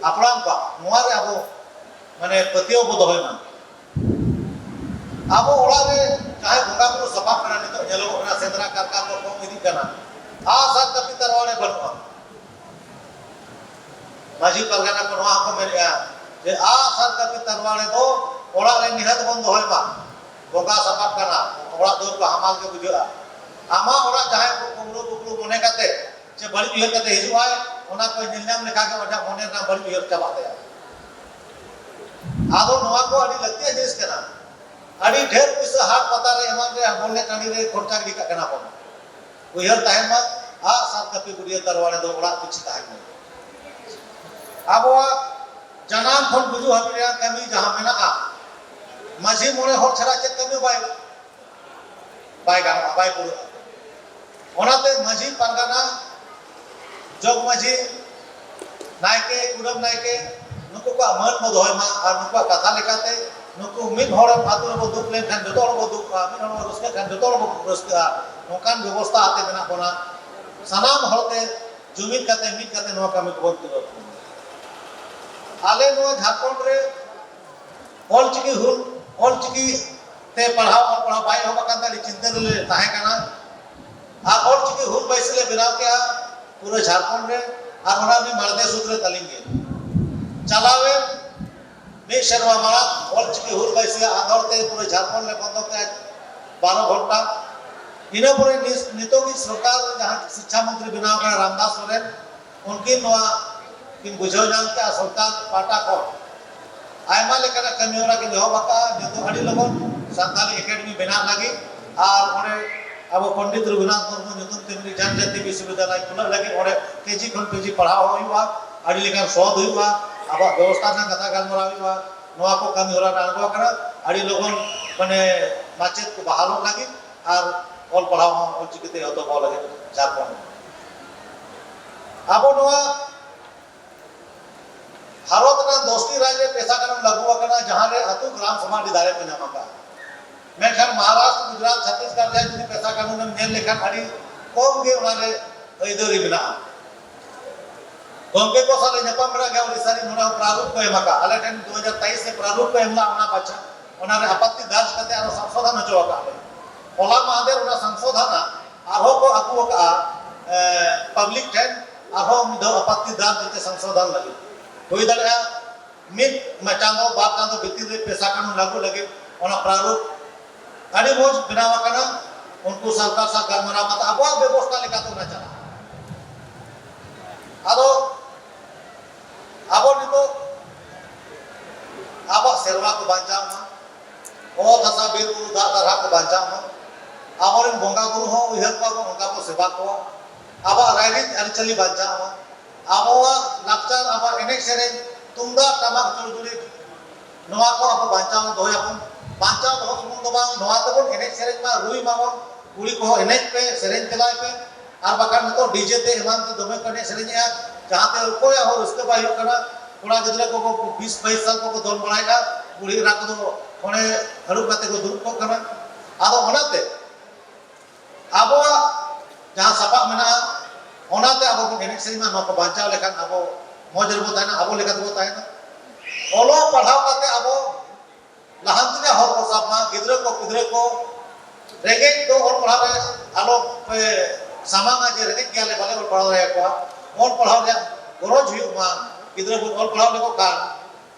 ᱦᱟᱯᱲᱟᱢ ᱠᱚᱣᱟᱜ, ᱱᱚᱣᱟ ᱨᱮ ᱟᱵᱚ ᱢᱟᱱᱮ ᱯᱟᱹᱛᱭᱟᱹᱣ ᱵᱚ ᱫᱚᱦᱚᱭ ᱢᱟ᱾ ᱟᱵᱚ ᱚᱲᱟᱜ ᱨᱮ ᱡᱟᱦᱟᱸᱭ ᱵᱚᱸᱜᱟ ᱵᱩᱨᱩ ᱥᱟᱯᱷᱟᱜ ᱠᱟᱱᱟ, ᱱᱤᱛᱚᱜ ᱧᱮᱞᱚᱜᱚᱜ ᱠᱟᱱᱟ ᱥᱮᱸᱫᱽᱨᱟ ᱠᱟᱨᱠᱟ ᱠᱚ ᱠᱚᱢ ᱤᱫᱤᱜ ᱠᱟᱱᱟ, ᱟᱜ ᱥᱟᱨ ᱠᱟᱹᱯᱤ ᱛᱟᱨᱣᱟᱲᱮ ᱵᱟᱹᱱᱩᱜᱼᱟ᱾ ᱢᱟᱹᱡᱷᱤ ᱯᱟᱨᱜᱟᱱᱟ ᱠᱚ ᱱᱚᱣᱟ ᱦᱚᱸᱠᱚ ᱢᱮᱱᱮᱫᱼᱟ ᱡᱮ ᱟᱜᱼᱥᱟᱨ ᱠᱟᱹᱯᱤ ᱛᱟᱨᱣᱟᱲᱤ ᱫᱚ ᱚᱲᱟᱜ ᱨᱮ ᱱᱤᱦᱟᱹᱛ ᱵᱚᱱ ᱫᱚᱦᱚᱭ ᱢᱟ᱾ ᱵᱚᱸᱜᱟ ᱥᱟᱯᱟᱵ ᱠᱟᱱᱟ, ᱚᱲᱟᱜ ᱫᱩᱣᱟᱹᱨ ᱠᱚ ᱦᱟᱢᱟᱞ ᱜᱮ ᱵᱩᱡᱷᱟᱹᱜᱼᱟ᱾ ᱟᱢᱟᱜ ᱚᱲᱟᱜ ᱡᱟᱦᱟᱸᱭ ᱠᱚ ᱠᱩᱢᱵᱽᱲᱩ ᱠᱩᱠᱲᱩ ᱢᱚᱱᱮ ᱠᱟᱛᱮ ᱥᱮ ᱵᱟᱹᱲᱤᱡ ᱩᱭᱦᱟᱹᱨ ᱠᱟᱛᱮ ᱦᱤᱡᱩᱜ ᱟᱭ, ᱚᱱᱟ ᱠᱚ ᱧᱮᱞ ᱧᱟᱢ ᱞᱮᱠᱷᱟᱱ ᱜᱮ ᱟᱡᱟᱜ ᱢᱚᱱᱮ ᱨᱮᱱᱟᱜ ᱵᱟᱹᱲᱤᱡ ᱩᱭᱦᱟᱹᱨ ᱪᱟᱵᱟᱜ ᱛᱟᱭᱟ᱾ ᱟᱫᱚ ᱱᱚᱣᱟ ᱠᱚ ᱟᱹᱰᱤ ᱞᱟᱹᱠᱛᱤᱭᱟᱱ ᱡᱤᱱᱤᱥ ᱠᱟᱱᱟ᱾ ᱟᱹᱰᱤ ᱰᱷᱮᱨ ᱯᱩᱭᱥᱟᱹ ᱦᱟᱴ ᱯᱟᱛᱟ ᱨᱮ ᱮᱢᱟᱱ ᱨᱮ ᱵᱚᱞ ᱮᱱᱮᱡ ᱴᱟᱺᱰᱤ ᱨᱮ ᱠᱷᱚᱨᱪᱟ ᱜᱤᱰᱤ ᱠᱟᱜ ᱠᱟᱱᱟ ᱵᱚᱱ᱾ ᱩᱭᱦᱟᱹᱨ ᱛᱟᱦᱮᱱ ᱢᱟ, ᱟᱜᱼᱥᱟᱨ ᱠᱟᱹᱯᱤ ᱵᱩᱰᱭᱟᱹ ᱛᱟᱨᱣᱟᱲᱤ ᱫᱚ ᱚᱲᱟᱜ ᱯᱤᱪᱷᱤ ᱛᱟᱦᱮᱱ ᱢᱟ᱾ ᱟᱵᱚᱣᱟᱜ ᱡᱟᱱᱟᱢ ᱠᱷᱚᱱ ᱜᱩᱡᱩᱜ ᱦᱟᱹᱵᱤᱡ ᱨᱮᱭᱟᱜ ᱠᱟᱹᱢᱤ ᱡᱟᱦᱟᱸ ᱢᱮᱱᱟᱜᱼᱟ, ᱢᱟᱹᱡᱷᱤ ᱢᱚᱬᱮ ᱦᱚᱲ ᱪᱷᱟᱲᱟ ᱪᱮᱫ ᱠᱟᱹᱢᱤ ᱵᱟᱭ, ᱵᱟᱭ ᱜᱟᱱᱚᱜᱼᱟ, ᱵᱟᱭ ᱯᱩᱨᱟᱹᱜᱼᱟ᱾ ᱚᱱᱟᱛᱮ ᱢᱟᱹᱡᱷᱤ ᱯᱟᱨᱜᱟᱱᱟ, ᱡᱚᱜᱽ ᱢᱟᱹᱡᱷᱤ, ᱱᱟᱭᱠᱮ, ᱠᱩᱰᱟᱹᱢ ᱱᱟᱭᱠᱮ, ᱱᱩᱠᱩ ᱠᱚᱣᱟᱜ ᱢᱟᱹᱱ ᱵᱚ ᱫᱚᱦᱚᱭ ᱢᱟ ᱟᱨ ᱱᱩᱠᱩᱣᱟᱜ ᱠᱟᱛᱷᱟ ᱞᱮᱠᱟᱛᱮ ᱱᱩᱠᱩ ᱢᱤᱫ ᱦᱚᱲ ᱟᱹᱛᱩ ᱨᱮᱵᱚ ᱫᱩᱠ ᱞᱮᱱᱠᱷᱟᱱ ᱡᱚᱛᱚ ᱦᱚᱲ ᱵᱚ ᱫᱩᱠᱼᱟ, ᱢᱤᱫ ᱦᱚᱲ ᱵᱚ ᱨᱟᱹᱥᱠᱟᱹᱜ ᱠᱷᱟᱱ ᱡᱚᱛᱚ ᱦᱚᱲ ᱵᱚ ᱨᱟᱹᱥᱠᱟᱹᱜᱼᱟ᱾ ᱱᱚᱝᱠᱟᱱ ᱵᱮᱵᱚᱥᱛᱷᱟ ᱟᱛᱮ ᱢᱮᱱᱟᱜ ᱵᱚᱱᱟ᱾ ᱥᱟᱱᱟᱢ ᱦᱚᱲᱛᱮ ᱡᱩᱢᱤᱫ ᱠᱟᱛᱮ ᱢᱤᱫ ᱠᱟᱛᱮ ᱱᱚᱣᱟ ᱠᱟᱹᱢᱤ ᱠᱚᱵᱚᱱ ᱛᱩᱞᱟᱹᱣ ᱠᱚᱢᱟ᱾ ᱟᱞᱮ ᱱᱚᱣᱟ ᱡᱷᱟᱲᱠᱷᱚᱸᱰ ᱨᱮ ᱚᱞᱪᱤᱠᱤ ᱦᱩᱞ, ᱚᱞᱪᱤᱠᱤ ᱛᱮ ᱯᱟᱲᱦᱟᱣ, ᱚᱞ ᱯᱟᱲᱦᱟᱣ ᱵᱟᱭ ᱮᱦᱚᱵ ᱟᱠᱟᱱ ᱛᱮ ᱟᱹᱰᱤ ᱪᱤᱱᱛᱟᱹ ᱨᱮᱞᱮ ᱛᱟᱦᱮᱸ ᱠᱟᱱᱟ᱾ ᱟᱨ ᱚᱞᱪᱤᱠᱤ ᱦᱩᱞ ᱵᱟᱭᱥᱤ ᱞᱮ ᱵᱮᱱᱟᱣ ᱠᱮᱜᱼᱟ ᱯᱩᱨᱟᱹ ᱡᱷᱟᱲᱠᱷᱚᱸᱰ ᱨᱮ, ᱟᱨ ᱚᱱᱟ ᱨᱤᱱᱤᱡ ᱢᱟᱬᱛᱮ ᱥᱩᱫᱽ ᱨᱮ ᱛᱟᱹᱞᱤᱧ ᱜᱮ᱾ ᱪᱟᱞᱟᱣᱮᱱ ᱢᱤᱫ ᱥᱮᱨᱢᱟ ᱢᱟᱲᱟᱝ ᱚᱞᱪᱤᱠᱤ ᱦᱩᱞ ᱵᱟᱭᱥᱤ ᱟᱸᱫᱳᱲ ᱛᱮ ᱯᱩᱨᱟᱹ ᱡᱷᱟᱲᱠᱷᱚᱸᱰ ᱞᱮ ᱵᱚᱱᱫᱚ ᱠᱮᱜᱼᱟ ᱵᱟᱨᱚ ᱜᱷᱚᱱᱴᱟ᱾ ᱤᱱᱟᱹ ᱯᱚᱨᱮ ᱱᱤᱥ-, ᱱᱤᱛᱚᱜ ᱜᱮ ᱥᱚᱨᱠᱟᱨ ᱡᱟᱦᱟᱸ ᱥᱤᱠᱪᱷᱟ ᱢᱚᱱᱛᱨᱤ ᱵᱮᱱᱟᱣ ᱠᱟᱱᱟ ᱨᱟᱢᱫᱟᱥ ᱥᱚᱨᱮᱱ, ᱩᱱᱠᱤᱱ ᱱᱚᱣᱟ ᱠᱤᱱ ᱵᱩᱡᱷᱟᱹᱣ ᱧᱟᱢ ᱠᱮᱜᱼᱟ ᱥᱚᱨᱠᱟᱨ ᱯᱟᱦᱴᱟ ᱠᱷᱚᱱ ᱟᱭᱢᱟ ᱞᱮᱠᱟᱱᱟᱜ ᱠᱟᱹᱢᱤ ᱦᱚᱨᱟ ᱠᱤᱱ ᱮᱦᱚᱵ ᱟᱠᱟᱫᱼᱟ᱾ ᱱᱤᱛᱚᱜ ᱟᱹᱰᱤ ᱞᱚᱜᱚᱱ ᱥᱟᱱᱛᱟᱞᱤ ᱮᱠᱟᱰᱮᱢᱤ ᱵᱮᱱᱟᱜ ᱞᱟᱹᱜᱤᱫ, ᱟᱨ ᱚᱸᱰᱮ ᱟᱵᱚ ᱯᱚᱱᱰᱤᱛ ᱨᱚᱜᱷᱩᱱᱟᱛᱷ ᱢᱩᱨᱢᱩ ᱧᱩᱛᱩᱢ ᱛᱮ ᱢᱤᱫᱴᱤᱡ ᱡᱟᱱᱡᱟᱛᱤ ᱵᱤᱥᱥᱚᱵᱤᱫᱽᱫᱟᱞᱚᱭ ᱠᱷᱩᱞᱟᱹᱜ ᱞᱟᱹᱜᱤᱫ ᱚᱸᱰᱮ ᱠᱮᱡᱤ ᱠᱷᱚᱱ ᱯᱤᱡᱤ ᱯᱟᱲᱦᱟᱣ ᱦᱚᱸ ᱦᱩᱭᱩᱜᱼᱟ, ᱟᱹᱰᱤ ᱞᱮᱠᱟᱱ ᱥᱚᱫ ᱦᱩᱭᱩᱜᱼᱟ, ᱟᱵᱚᱣᱟᱜ ᱵᱮᱵᱚᱥᱛᱷᱟ ᱨᱮᱱᱟᱜ ᱠᱟᱛᱷᱟ ᱜᱟᱞᱢᱟᱨᱟᱣ ᱦᱩᱭᱩᱜᱼᱟ᱾ ᱱᱚᱣᱟ ᱠᱚ ᱠᱟᱹᱢᱤ ᱦᱚᱨᱟ ᱨᱮ ᱟᱬᱜᱚ ᱟᱠᱟᱱᱟ᱾ ᱟᱹᱰᱤ ᱞᱚᱜᱚᱱ ᱢᱟᱱᱮ ᱢᱟᱪᱮᱫ ᱠᱚ ᱵᱟᱦᱟᱞᱚᱜ ᱞᱟᱹᱜᱤᱫ ᱟᱨ ᱚᱞ ᱯᱟᱲᱦᱟᱣ ᱦᱚᱸ ᱚᱞᱪᱤᱠᱤᱛᱮ ᱮᱛᱚᱦᱚᱵᱚᱜ ᱞᱟᱹᱜᱤᱫ ᱡᱷᱟᱲᱠᱷᱚᱸᱰ᱾ ᱟᱵᱚ ᱱᱚᱣᱟ ᱵᱷᱟᱨᱚᱛ ᱨᱮᱱᱟᱜ ᱫᱚᱥᱴᱤ ᱨᱟᱡᱽ ᱨᱮ ᱯᱮᱥᱟ ᱠᱟᱹᱱᱩᱱ ᱞᱟᱹᱜᱩ ᱟᱠᱟᱱᱟ, ᱡᱟᱦᱟᱸ ᱨᱮ ᱟᱹᱛᱩ ᱜᱨᱟᱢ ᱥᱚᱵᱷᱟ ᱟᱹᱰᱤ ᱫᱟᱲᱮ ᱠᱚ ᱧᱟᱢ ᱟᱠᱟᱫᱼᱟ᱾ ᱢᱮᱱᱠᱷᱟᱱ ᱢᱚᱦᱟᱨᱟᱥᱴᱨ, ᱜᱩᱡᱽᱨᱟᱴ, ᱪᱷᱚᱛᱤᱥᱜᱚᱲ ᱨᱮᱭᱟᱜ ᱡᱩᱫᱤ ᱯᱮᱥᱟ ᱠᱟᱹᱱᱩᱱ ᱮᱢ ᱧᱮᱞ ᱞᱮᱠᱷᱟᱱ ᱟᱹᱰᱤ ᱠᱚᱢ ᱜᱮ ᱚᱱᱟ ᱨᱮ ᱟᱹᱭᱫᱟᱹᱨᱤ ᱢᱮᱱᱟᱜᱼᱟ᱾ ᱜᱚᱢᱠᱮ ᱠᱚ ᱥᱟᱞᱟᱜ ᱧᱟᱯᱟᱢ ᱵᱮᱲᱟ ᱜᱮ ᱩᱲᱤᱥᱥᱟ ᱨᱮᱱ ᱱᱚᱰᱮ ᱦᱚᱸ ᱯᱨᱟᱨᱩᱯ ᱠᱚ ᱮᱢ ᱟᱠᱟᱫ, ᱟᱞᱮ ᱴᱷᱮᱱ ᱫᱩ ᱦᱟᱡᱟᱨ ᱛᱮᱭᱤᱥ ᱨᱮ ᱯᱨᱟᱨᱩᱯ ᱠᱚ ᱮᱢ ᱞᱮᱫᱟ, ᱚᱱᱟ ᱵᱟᱪᱷᱟ, ᱚᱱᱟ ᱨᱮ ᱟᱯᱟᱛᱛᱤ ᱫᱟᱨᱡᱽ ᱠᱟᱛᱮ ᱟᱨᱚ ᱥᱚᱝᱥᱳᱫᱷᱚᱱ ᱦᱚᱪᱚ ᱟᱠᱟᱫ ᱞᱮ᱾ ᱦᱚᱞᱟ ᱢᱟᱦᱫᱮᱨ ᱚᱱᱟ ᱥᱚᱝᱥᱳᱫᱷᱚᱱ ᱟᱨᱦᱚᱸ ᱠᱚ ᱟᱹᱜᱩ ᱟᱠᱟᱫᱼᱟ, ᱮ, ᱯᱟᱵᱽᱞᱤᱠ ᱴᱷᱮᱱ, ᱟᱨᱦᱚᱸ ᱢᱤᱫ ᱫᱷᱟᱣ ᱟᱯᱟᱛᱛᱤ ᱫᱟᱱ ᱡᱟᱛᱮ ᱥᱚᱝᱥᱳᱫᱷᱚᱱ ᱞᱟᱹᱜᱤᱫ ᱦᱩᱭ ᱫᱟᱲᱮᱭᱟᱜᱼᱟ᱾ ᱢᱤᱫ ᱪᱟᱸᱫᱚ ᱵᱟᱨ ᱪᱟᱸᱫᱚ ᱵᱷᱤᱛᱤᱨ ᱨᱮ ᱯᱮᱥᱟ ᱠᱟᱱᱩᱱ ᱞᱟᱹᱜᱩ ᱞᱟᱹᱜᱤᱫ ᱚᱱᱟ ᱯᱨᱟᱨᱩᱯ ᱟᱹᱰᱤ ᱢᱚᱡᱽ ᱵᱮᱱᱟᱣ ᱟᱠᱟᱱᱟ᱾ ᱩᱱᱠᱩ ᱥᱚᱨᱠᱟᱨ ᱥᱟᱶ ᱜᱟᱞᱢᱟᱨᱟᱣ ᱠᱟᱛᱮ ᱟᱵᱚᱣᱟᱜ ᱵᱮᱵᱚᱥᱛᱷᱟ ᱞᱮᱠᱟᱛᱮ ᱚᱱᱟ ᱪᱟᱞᱟᱜᱼᱟ᱾ ᱟᱫᱚ ᱟᱵᱚ ᱱᱤᱛᱚᱜ ᱟᱵᱚᱣᱟᱜ ᱥᱮᱨᱣᱟ ᱠᱚ ᱵᱟᱧᱪᱟᱣ ᱢᱟ, ᱚᱛ ᱦᱟᱥᱟ ᱵᱤᱨ ᱵᱩᱨᱩ ᱫᱟᱜ ᱫᱟᱨᱦᱟ ᱠᱚ ᱵᱟᱧᱪᱟᱣ ᱢᱟ, ᱟᱵᱚᱨᱮᱱ ᱵᱚᱸᱜᱟ ᱵᱩᱨᱩ ᱦᱚᱸ ᱩᱭᱦᱟᱹᱨ ᱠᱚᱣᱟ ᱵᱚᱱ, ᱚᱱᱠᱟ ᱵᱚ ᱥᱮᱵᱟ ᱠᱚᱣᱟ, ᱟᱵᱚᱣᱟᱜ ᱨᱟᱭᱨᱤᱛ ᱟᱹᱨᱤᱪᱟᱹᱞᱤ ᱵᱟᱧᱪᱟᱣ ᱢᱟ, ᱟᱵᱚᱣᱟᱜ ᱞᱟᱠᱪᱟᱨ, ᱟᱵᱚᱣᱟᱜ ᱮᱱᱮᱡ ᱥᱮᱨᱮᱧ, ᱛᱩᱢᱫᱟᱜ ᱴᱟᱢᱟᱠ ᱪᱩᱲᱪᱩᱲᱤ, ᱱᱚᱣᱟ ᱠᱚ ᱟᱵᱚ ᱵᱟᱧᱪᱟᱣ ᱫᱚᱦᱚᱭᱟᱵᱚᱱ᱾ ᱵᱟᱧᱪᱟᱣ ᱫᱚᱦᱚ ᱥᱩᱢᱩᱝ ᱫᱚ ᱵᱟᱝ, ᱱᱚᱣᱟ ᱛᱮᱵᱚᱱ ᱮᱱᱮᱡ ᱥᱮᱨᱮᱧ ᱢᱟ, ᱨᱩᱭ ᱢᱟᱵᱚᱱ, ᱠᱩᱲᱤ ᱠᱚᱦᱚᱸ ᱮᱱᱮᱡ ᱯᱮ, ᱥᱮᱨᱮᱧ ᱛᱮᱞᱟᱭ ᱯᱮ᱾ ᱟᱨ ᱵᱟᱠᱷᱟᱱ ᱱᱤᱛᱚᱜ ᱰᱤᱡᱮ ᱛᱮ ᱮᱢᱟᱱ ᱛᱮ ᱫᱚᱢᱮ ᱠᱚ ᱮᱱᱮᱡ ᱥᱮᱨᱮᱧᱮᱜᱼᱟ, ᱡᱟᱦᱟᱸᱛᱮ ᱚᱠᱚᱭᱟᱜ ᱦᱚᱸ ᱨᱟᱹᱥᱠᱟᱹ ᱵᱟᱭ ᱦᱩᱭᱩᱜ ᱠᱟᱱᱟ᱾ ᱠᱚᱲᱟ ᱜᱤᱫᱽᱨᱟᱹ ᱠᱚᱠᱚ ᱵᱤᱥ ᱵᱟᱭᱤᱥ ᱥᱟᱞ ᱠᱚᱠᱚ ᱫᱚᱱ ᱵᱟᱲᱟᱭᱮᱫᱼᱟ, ᱵᱩᱲᱦᱤ ᱮᱨᱟ ᱠᱚᱫᱚ ᱠᱚᱲᱮ ᱦᱟᱹᱲᱩᱵ ᱠᱟᱛᱮ ᱠᱚ ᱫᱩᱲᱩᱵ ᱠᱚᱜ ᱠᱟᱱᱟ᱾ ᱟᱫᱚ ᱚᱱᱟᱛᱮ ᱟᱵᱚᱣᱟᱜ ᱡᱟᱦᱟᱸ ᱥᱟᱯᱟᱵ ᱢᱮᱱᱟᱜᱼᱟ, ᱚᱱᱟᱛᱮ ᱟᱵᱚ ᱵᱚᱱ ᱮᱱᱮᱡ ᱥᱮᱨᱮᱧ ᱢᱟ, ᱱᱚᱣᱟ ᱠᱚ ᱵᱟᱧᱪᱟᱣ ᱞᱮᱠᱷᱟᱱ ᱟᱵᱚ ᱢᱚᱡᱽ ᱨᱮᱵᱚ ᱛᱟᱦᱮᱱᱟ, ᱟᱵᱚ ᱞᱮᱠᱟ ᱛᱮᱵᱚ ᱛᱟᱦᱮᱱᱟ᱾ ᱚᱞᱚᱜ ᱯᱟᱲᱦᱟᱣ ᱠᱟᱛᱮ ᱟᱵᱚ ᱞᱟᱦᱟᱱᱛᱤ ᱨᱮᱭᱟᱜ ᱦᱚᱨ ᱠᱚ ᱥᱟᱵ ᱢᱟ, ᱜᱤᱫᱽᱨᱟᱹ ᱠᱚ ᱯᱤᱫᱽᱨᱟᱹ ᱠᱚ ᱨᱮᱸᱜᱮᱡ ᱫᱚ ᱚᱞ ᱯᱟᱲᱦᱟᱣ ᱨᱮ ᱟᱞᱚ ᱯᱮ ᱥᱟᱢᱟᱝᱟ ᱡᱮ ᱨᱮᱸᱜᱮᱡ ᱜᱮᱭᱟᱞᱮ, ᱵᱟᱞᱮ ᱚᱞ ᱯᱟᱲᱦᱟᱣ ᱫᱟᱲᱮᱭᱟᱠᱚᱣᱟ᱾ ᱚᱞ ᱯᱟᱲᱦᱟᱣ ᱨᱮᱭᱟᱜ ᱜᱚᱨᱚᱡᱽ ᱦᱩᱭᱩᱜ ᱢᱟ, ᱜᱤᱫᱽᱨᱟᱹ ᱵᱚᱱ ᱚᱞ ᱯᱟᱲᱦᱟᱣ ᱞᱮᱠᱚ ᱠᱷᱟᱱ